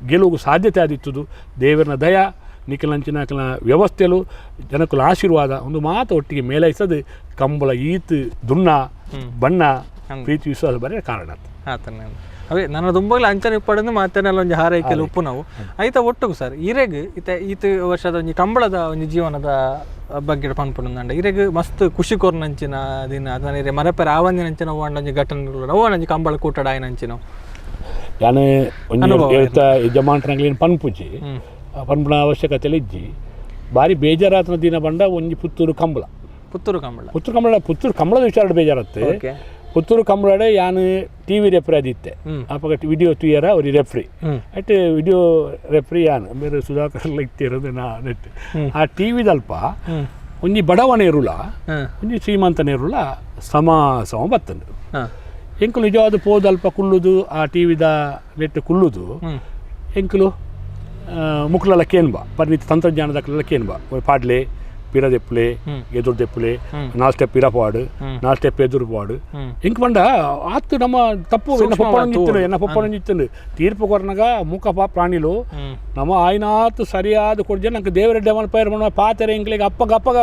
ಗೆಲುವು ಸಾಧ್ಯತೆ ಆದಿತ್ತದು ದೇವರನ ದಯ ನಿಖಲಂಚಿನ ಅಕ್ಲ ವ್ಯವಸ್ಥೆಲು ಜನಕುಲ ಆಶೀರ್ವಾದ ಒಂದು ಮಾತು ಒಟ್ಟಿಗೆ ಮೇಲೈಸದು ಕಂಬಳ ಈತ್ ದುನ್ನ ಬಣ್ಣ ಪ್ರೀತಿ ವಿಶ್ವಾಸ ಬರೀ ಕಾರಣ ಅದು. ಆತನ ಅವೇ ನನ್ನ ದುಂಬಗ್ಲ ಅಂಚನೆ ಇಪ್ಪಡಂದು ಮಾತೇನೆಲ್ಲ ಒಂಜಿ ಹಾರೈಕೆಲ್ ಉಪ್ಪು ನಾವು ಐತ ಒಟ್ಟುಗು ಸರ್ ಇರೆಗ್ ಇತ ಈತ ವರ್ಷದ ಒಂಜಿ ಕಂಬಳದ ಒಂಜಿ ಜೀವನದ ಬಗ್ಗೆ ಪನ್ಪುಂಡು ಇರೆಗ್ ಮಸ್ತ್ ಖುಷಿ ಕೊರ್ನಂಚಿನ ದಿನ ಅದನ್ನ ಇರೆ ಮರಪೆರ ಆವಂದಿನಂಚಿನ ಓಂಡ ಒಂಜಿ ಘಟನೆ ಓ ಒಂಜಿ ಕಂಬಳ ಕೂಟಡ ಆಯ್ನಂಚಿನ ಯಾನು ಒಂಜಿ ಹೇಳ್ತಾ ಯಜಮಾನ್ರಗ್ಲೇನು ಪನ್ಪುಜಿ ಪನ್ಪುನ ಅವಶ್ಯಕತೆ ಇಜ್ಜಿ ಭಾರಿ ಬೇಜಾರಾತನ ದಿನ ಬಂಡ ಒಂಜಿ ಪುತ್ತೂರು ಕಂಬಳ ಪುತ್ತೂರು ಕಂಬಳ ಪುತ್ತೂರು ಕಂಬಳ ಪುತ್ತೂರು ಕಂಬಳದ ವಿಚಾರ ಬೇಜಾರತ್ತೆ ಓಕೆ ಪುತ್ತೂರು ಕಂಬಳಡೆ ಯಾನು T V referee ಆದಿತ್ತೆ ಅಪಗ ವಿಡಿಯೋ ತುಯ್ಯರ ಅವ್ರಿ ರೆಫ್ರಿ ಅಟ್ ವಿಡಿಯೋ ರೆಫ್ರಿ ಯಾನು ಬೇರೆ ಸುಧಾಕರ್ ಇತ್ತಿರೋದು ನಾ ನೆಟ್ ಆ ಟಿ ವಿದಲ್ಪ ಒಂಜಿ ಬಡವನ ಇರುಲ ಒಂಜಿ ಶ್ರೀಮಂತನ ಇರುಲ ಸಮ ಸಮ ಬತ್ತಂದು ಎಂಕುಲು ನಿಜವಾದ ಪೋದಲ್ಪ ಕುಲ್ಲುದು ಆ ಟಿ ವಿದ ನೆಟ್ ಕುಲ್ಲುದು ಎಂಕುಲು ಮುಕ್ಲಲ ಕೇನ್ಬ ಪರಿಣಿತ ತಂತ್ರಜ್ಞಾನದ ಕೇನ್ಬ ಪಾಡ್ಲೆ ಪಿರ ದೆಪ್ಪುಲೆ ಎದುರು ದೆಪ್ಪುಲೆ ನಾಲ್ ಸ್ಟೆಪ್ ಪಿರ ಪಾಡು ನಾಲ್ ಸ್ಟೆಪ್ ಎದುರು ಪಾಡು ಇಂಕ್ ಪಂಡ ಆತು ನಮ್ಮ ತಪ್ಪು ಎನ್ನ ಪೊಪ್ಪನೊಂಜಿತ್ತುಂಡು ಎನ್ನ ಪೊಪ್ಪನೊಂಜಿತ್ತುಂಡು ತೀರ್ಪು ಕೊರ್ನಗ ಮೂಕಪ್ಪ ಪ್ರಾಣಿಲು ನಮ್ಮ ಆಯ್ನಾತು ಸರಿಯಾದ ಕೊಡ್ಜೆ ನಂಗೆ ದೇವರೆಡ್ಡೆ ಮಲ್ಪೇರ್ ಮಣ ಪಾತೆರೆ ಇಂಕ್ಲೆಗ್ ಅಪ್ಪಗ ಅಪ್ಪಗ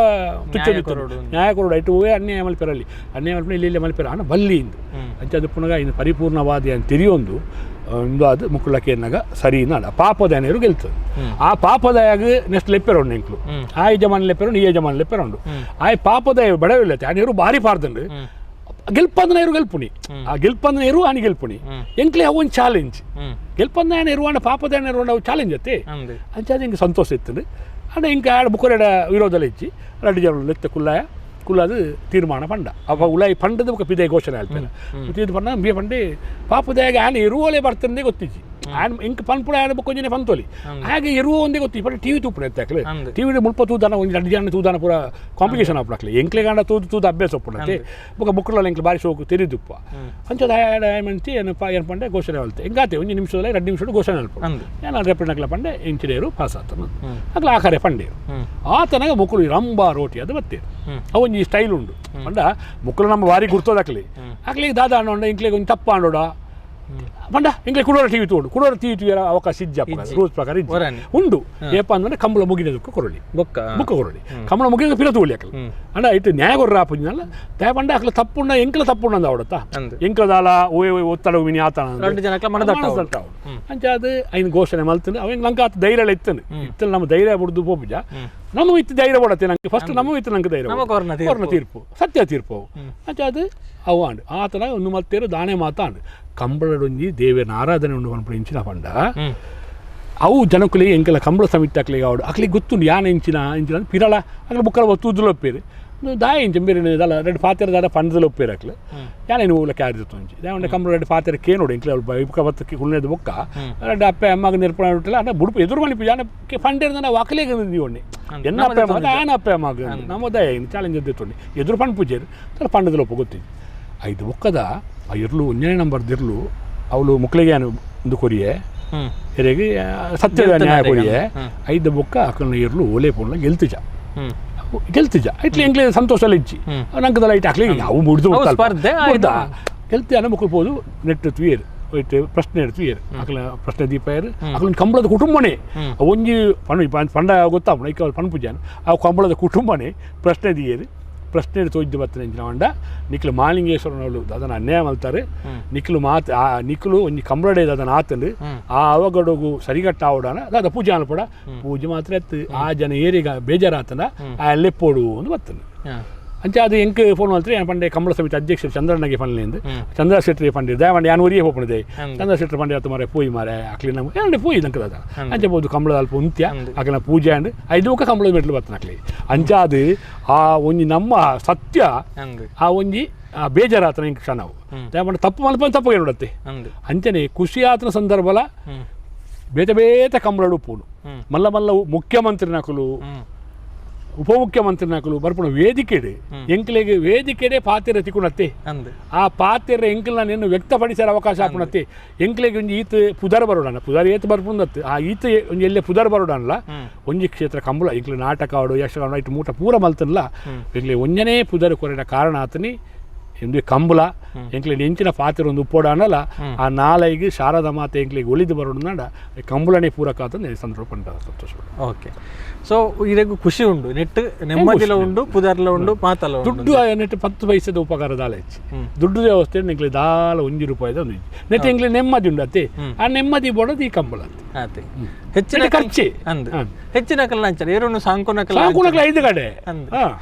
ತುಚ್ಚದಿತ್ತು ನ್ಯಾಯ ಕೊರಡು ಐಟು ಹೂವೇ ಅನ್ಯಾಯ ಮಲ್ಪೆರಲ್ಲಿ ಅನ್ಯಾಯ ಮಲ್ಪೆ ಇಲ್ಲಿ ಇಲ್ಲಿ ಮಲ್ಪೆರ ಹಣ ಬಲ್ಲಿ ಇಂದು ಅಂಚೆ ಅದು ಪುನಗ ಇನ್ನು ಪರಿಪೂರ್ಣವಾದ ಅಂತ ತಿಳಿಯೊಂದು ಇಂದು ಅದು ಮುಕ್ಕುಳಕ್ಕೆ ಸರಿ ನಾಡ ಪಾಪದ ಗೆಲ್ತದೆ ಆ ಪಾಪದಯಾಗ ನೆಕ್ಸ್ಟ್ ಲೆಪ್ಪೆರೋಂಡು ಎಂಕ್ಲು ಆ ಯಜಮಾನ ಲೆಪ್ಪೆರೋಂಡು ಈ ಯಜಮಾನ ಲೆಪ್ಪೆರೋಂಡು ಆ ಪಾಪದಯ ಬಡವಿಲ್ಲತೆ ಆ ನೀರು ಭಾರಿ ಪಾರ್ದಂಡು ಗೆಲ್ಪಂದ ನೀರು ಗೆಲ್ಪುಣಿ ಆ ಗೆಲ್ಪಂದ ನೀರು ಆನಿ ಗೆಲ್ಪುಣಿ ಎಂಕ್ಲೆ ಅವು ಒಂದು ಚಾಲೆಂಜ್ ಗೆಲ್ಪಂದ ಇರುವಾಂಡ ಪಾಪದ ಇರುವಾಂಡ ಅವು ಚಾಲೆಂಜ್ ಅತ್ತೆ ಅಂಚೆ ಅದು ಹಿಂಗೆ ಸಂತೋಷ ಇತ್ತು ಅಂಡ ಹಿಂಗೆ ಆಡ ಬುಕ್ಕರೆಡ ವಿರೋಧಲ ಇಜ್ಜಿ ರಡ್ಡು ಜನ ಲೆತ್ತ ಕುಲ್ಲಾಯ ಕುಲ್ಲದು ತೀರ್ಮಾನ ಪಂಡ ಅಪ್ಪ ಉಲಾಯಿ ಪಂಡದ ಬೊಕ ಪಿದೈ ಘೋಷಣೆ ಆಲ್ಪೇನ ತೀರ್ದು ಪಂಡ ಬಿ ಪಂಡೆ ಪಾಪದಾಗ ಆನೆ ಎರುವಲೆ ಬರ್ತಂದೇ ಗೊತ್ತಿಜ್ಜಿ ಆನ್ ಇಂಕ್ ಪನ್ಪುಡ ಆನೆ ಬೊಕ್ಕ ಒಂಜಿನೆ ಪಂತೋಲಿ ಹಾಗೆ ಎರುವ ಒಂದೇ ಗೊತ್ತಿ ಪಂಡ ಟಿವಿ ತೂಪುನ ಎತ್ತಾಕ್ಲೆ ಟಿವಿ ಮುಲ್ಪ ತೂದಾನ ಒಂಜಿ ರಡ್ಡ್ ಜನ ತೂದಾನ ಪೂರ ಕಾಂಪ್ಲಿಕೇಶನ್ ಆಪುಡಾಕ್ಲೆ ಎಂಕ್ಲೆ ಗಾಂಡ ತೂದು ತೂದು ಅಭ್ಯಾಸ ಉಪ್ಪುಂಡತೆ ಬೊಕ ಬುಕ್ಕುಲ ಎಂಕ್ಲೆ ಬಾರಿ ಶೋಕು ತೆರಿದುಪ್ಪ ಅಂಚದ ಮಂತಿ ಏನಪ್ಪ ಏನು ಪಂಡೆ ಘೋಷಣೆ ಆಲ್ತೆ ಎಂಗಾತೆ ಒಂಜಿ ನಿಮಿಷದಲ್ಲಿ 2 ನಿಮಿಷ ಘೋಷಣೆ ಅಲ್ಪ ನಾನು ರೆಪ್ಪಿನಕ್ಲ ಪಂಡೆ ಇಂಚಿಡೇರು ಪಾಸ್ ಆತನ ಅಕ್ಲ ಆಖರೆ ಪಂಡೇರು ಆತನಾಗ ಮುಕ್ಕುಲು ರಂಬ ರೋಟಿ ಅದು ಬತ್ತೇರು ಅವೊಂಜಿ ಸ್ಟೈಲ್ ಉಂಡು ಪಂಡ ಮುಕ್ಕುಲು ನಮ್ಮ ಬಾರಿ ಗುರ್ತೋದಾಕ್ಲಿ ಅಕ್ಲಿ ದಾದ ಅಂಡ ಇಂಕ್ಲೆಗೆ ಒಂಜಿ ತಪ್ಪ ಅಂಡೋಡ ಪಂಡ ಇಂಕ್ಲೆ ಕುಡೋರ ಟಿವಿ ತೋಡು ಕುಡೋರ ಟಿವಿ ತೂಯರ ಅವಕಾಶ ಇಜ್ಜಪ್ಪ ರೂಲ್ಸ್ ಪ್ರಕಾರ ಇಜ್ಜಿ ಉಂಡು ಏಪ ಅಂದ್ರೆ ಕಂಬಳ ಮುಗಿದಕ್ಕೆ ಕೊರಳಿ ಬೊಕ್ಕ ಬುಕ್ಕ ಕೊರಳಿ ಕಂಬಳ ಮುಗಿದ ಪಿರ ತೂಳಿ ಅಕ್ಲ ಅಂಡ ಇಟ್ಟು ನ್ಯಾಯ ಕೊರ್ರ ಆಪುಜಿನಲ್ಲ ದಯ ಪಂಡ ಅಕ್ಲ ತಪ್ಪುಂಡ ಎಂಕ್ಲ ತಪ್ಪುಂಡ ಅವಡತ್ತ ಎಂಕ್ಲದಾಲ ಓಯ್ ಓಯ್ ಒತ್ತಡ ಮಿನಿ ಆತನ ಅಂಚ ಅದು ಐನ್ ಘೋಷಣೆ ಮಲ್ತಂದು ಅವ ನಂಗೆ ಆತ ಧೈರ್ಯ ಇತ್ತನು ಇತ್ತಲ್ಲ ನಮ್ಮ ಧೈರ್ಯ ಬುಡ್ದು ಪೋಪುಜ ನಮ್ಮ ಇತ್ತು ಧೈರ್ಯ ಕೊಡತ್ತೆ ನಂಗೆ ಫಸ್ಟ್ ನಮ್ಮ ಇತ್ತು ನಂಗೆ ಧೈರ್ಯ ಕೊರ್ನ ತೀರ್ಪು ಸತ್ಯ ತೀರ್ಪು ಅಂಚ ಅದು ಅವು ಆಂಡು ಆತನ ಒಂದು ಮಲ್ತೇರು ದಾನೆ ಮಾತಾಂಡು ಕಂಬಳಡೊಂಜಿ ದೇವನ ಆರಾಧನೆ ಉಂಡು ಪನ್ಪುನ ಇಂಚಿನ ಪಂಡ ಅವು ಜನಕುಲಿ ಎಂಕಲ ಕಂಬಳ ಸಮಿತಿ ಅಕ್ಲಿಗೆ ಅವಡು ಅಕ್ಲಿಗೆ ಗೊತ್ತುಂಡು ಯಾನ ಇಂಚಿನ ಇಂಚಿನ ಪಿರಳ ಅಕ್ಲೆ ಬುಕ್ಕಲ ತೂದುಲ ಒಪ್ಪೇರು ದಾಯ ಇಂಚ ಬೇರೆ ದಾಲ ರೆಡ್ ಪಾತೆರ ದಾದ ಪಂಡದಲ ಒಪ್ಪೇರು ಅಕ್ಲೆ ಯಾನೇನು ಊಲ ಕ್ಯಾರಿ ತೊಂಚಿ ದಾವಂಡ ಕಂಬಳ ರೆಡ್ ಪಾತೆರ ಕೇನೋಡು ಎಂಕ್ಲೆ ಅವ್ಳು ಬುಕ್ಕ ಬತ್ತಕ್ಕೆ ಕುಳ್ಳೆದ ಬೊಕ್ಕ ರೆಡ್ ಅಪ್ಪೆ ಅಮ್ಮಗ ನಿರ್ಪಣ ಬಿಟ್ಟಲ್ಲ ಅಣ್ಣ ಬುಡುಪು ಎದುರು ಮನಿಪು ಯಾನ ಪಂಡೇರ್ದ ವಾಕಲೇಗ ನೀವಣ್ಣೆ ಎನ್ನ ಅಪ್ಪೆ ಅಮ್ಮ ಆನ ಅಪ್ಪೆ ಅಮ್ಮಗ ನಮ್ಮ ದಯ ಚಾಲೆಂಜ್ ಎದ್ದು ಎದುರು ಪಂಡ್ ಪೂಜೆರು ತಲ ಪಂಡದಲ ಒಪ್ಪ ಗೊತ್ತಿದ್ದು ಐದು ಬೊಕ್ಕದ ಆ ಇರ್ಲು ಒಂದನೇ ನಂಬರ್ ದಿರ್ಲು ಅವಳು ಮುಕ್ಳಿಗೆ ಒಂದು ಕೊರಿಯೆ ಎರೆಗೆ ಸತ್ಯದ ನ್ಯಾಯ ಕೊರಿಯೆ ಐದು ಬೊಕ್ಕ ಅಕ್ಕನ ಇರ್ಲು ಓಲೆ ಪೋನ್ಲ ಗೆಲ್ತಿಜ ಗೆಲ್ತಿಜ ಇಟ್ಲಿ ಎಂಕ್ಲೆ ಸಂತೋಷ ಇಜ್ಜಿ ನಂಕದ ಲೈಟ್ ಹಾಕ್ಲಿ ಅವು ಮುಡ್ದು ಗೆಲ್ತಿ ಅನ್ನ ಮುಕ್ಕಳು ಪೋದು ನೆಟ್ಟು ತುಯೇರು ಇಟ್ಟು ಪ್ರಶ್ನೆ ಇಡ್ತು ಅಕಲ ಪ್ರಶ್ನೆ ದೀಪ ಏರು ಅಕಲ ಕಂಬಳದ ಕುಟುಂಬನೇ ಒಂಜಿ ಪಣ್ ಪಂಡ ಗೊತ್ತಾಪುಣ ಇಕ್ಕ ಪಣ್ ಪೂಜಾನ ಆ ಕಂಬಳದ ಕುಟುಂಬನೇ ಪ್ರಶ್ನೆ ದಿಯೇರು ಪ್ರಶ್ನೆ ತೋಯ್ದು ಬರ್ತನೆ ಇಂಚಿನ ಪಂಡ ನಿಕ್ಲು ಮಾಲಿಂಗೇಶ್ವರನವಳು ಅದನ್ನು ಅನ್ಯಾಯ ಮಲ್ತಾರೆ ನಿಕ್ಲು ಮಾತು ಆ ನಿಕ್ಲು ಒಂಜಿ ಕಂಬಳಡೆ ಅದನ್ನು ಆತಂದು ಆ ಅವಗಡಗು ಸರಿಗಟ್ಟ ಆವಡಾನ ಅದ ಪೂಜೆ ಅನ್ಪಡ ಪೂಜೆ ಮಾತ್ರ ಎತ್ತು ಆ ಜನ ಏರಿಗ ಬೇಜಾರಾತನ ಆ ಲೆಪ್ಪೋಡು ಅಂತ ಬರ್ತದೆ ಅಂಚೆ ಅದು ಎಂಕ್ ಫೋನ್ ಮಾಡ್ತಾರೆ ಏನು ಪಂಡೆ ಕಂಬಳ ಸಮಿತಿ ಅಧ್ಯಕ್ಷರು ಚಂದ್ರಣ್ಣಗೆ ಪನ್ಲೇಂದು ಚಂದ್ರ ಶೆಟ್ಟಿ ಪಂಡೆ ದಯಮಾಡಿ ಯಾನ್ ಒರಿಯೇ ಹೋಪಣದೆ ಚಂದ್ರ ಶೆಟ್ಟಿ ಪಂಡೆ ಆತು ಮಾರೆ ಪೂಯಿ ಮಾರೆ ಅಕ್ಲಿ ನಮ್ಮ ಏಂಡೆ ಪೂಯಿ ನಂಕದ ಅಂಚೆ ಬೋದು ಕಂಬಳದ ಅಲ್ಪ ಉಂತ್ಯ ಅಕ್ಲಿನ ಪೂಜೆ ಅಂಡ್ ಐದು ಕಂಬಳದ ಮೆಟ್ಲು ಬರ್ತನ ಅಕ್ಲಿ ಅಂಚೆ ಅದು ಆ ಒಂಜಿ ನಮ್ಮ ಸತ್ಯ ಆ ಒಂಜಿ ಆ ಬೇಜಾರಾತನ ಇಂಕ್ ಕ್ಷಣವು ದಯಮಾಡಿ ತಪ್ಪು ಮಲ್ಪ ತಪ್ಪು ನೋಡತ್ತೆ ಅಂಚನೆ ಖುಷಿ ಆತನ ಸಂದರ್ಭಲ ಬೇತೆ ಬೇತೆ ಕಂಬಳಡು ಪೋನು ಮಲ್ಲ ಮಲ್ಲ ಮುಖ್ಯಮಂತ್ರಿ ನಕಲು ಉಪಮುಖ್ಯಮಂತ್ರಿ ನಕಲು ಬರ್ಪುಣ ವೇದಿಕೆಡೆ ಎಂಕ್ಲೆಗೆ ವೇದಿಕೆಡೆ ಪಾತೆರ ತಿಕ್ಕುನತ್ತೆ ಆ ಪಾತೆರ ಎಂಕ್ಲ ನಿನ್ನ ವ್ಯಕ್ತಪಡಿಸರ ಅವಕಾಶ ಆಪುಣತ್ತೆ ಎಂಕ್ಲೆಗೆ ಒಂಜಿ ಈತ ಪುದರ್ ಬರೋಡಣ ಪುದರ್ ಏತ್ ಬರ್ಪುಂದತ್ತು ಆ ಈತ ಒಂಜಿ ಎಲ್ಲೆ ಪುದರ್ ಬರೋಡಲ್ಲ ಒಂಜಿ ಕ್ಷೇತ್ರ ಕಂಬಳ ಎಂಕ್ಲೆ ನಾಟಕ ಆಡು ಯಕ್ಷಗಾನ ಇಟ್ಟು ಮೂಟ ಪೂರ ಮಲ್ತನ್ಲ ಎಂಕ್ಲೆ ಒಂಜನೇ ಪುದರ್ ಕೊರಡ ಕಾರಣ ಆತನಿ ಎಂದು ಕಂಬಳ ಎಂಕ್ಲೆ ನೆಂಚಿನ ಪಾತ್ರ ಒಂದು ಉಪ್ಪೋಡ ಅನ್ನಲ್ಲ ಆ ನಾಲೈಗೆ ಶಾರದಾ ಮಾತೆ ಎಂಕ್ಲೆಗೆ ಒಲಿದು ಬರೋಣ ಕಂಬಳನೆ ಪೂರಕ ಅಂತ ಸಂದರ್ಭ ಪಂಡ ಸಂತೋಷ. ಓಕೆ, ಸೊ ಇದಕ್ಕೂ ಖುಷಿ ಉಂಡು, ನೆಟ್ ನೆಮ್ಮದಿಲ ಉಂಡು, ಪುದರ್ಲ ಉಂಡು, ಮಾತಲ್ಲ ಉಂಡು. ದುಡ್ಡು ನೆಟ್ 10 ಪೈಸೆದ ಉಪಕಾರ ದಾಲ ಹೆಚ್ಚು ದುಡ್ಡು ವ್ಯವಸ್ಥೆ ಎಂಕ್ಲೆ ದಾಲ 1 ರೂಪಾಯಿದ ಒಂದು ನೆಟ್ ಎಂಕ್ಲೆ ನೆಮ್ಮದಿ ಉಂಡು ಅತ್ತೆ ಆ ನೆಮ್ಮದಿ ಬೋಡೋದು ಈ ಕಂಬಳ ಅತ್ತೆ ಹೆಚ್ಚಿನ ಖರ್ಚು ಅಂದ್ ಹೆಚ್ಚಿನ ಕಲ್ಲ ಅಂಚಾರ ಏರುನು ಸಾಂಕುನಕಲ ಸಾಂಕುನಕಲ 5 ಕಡೆ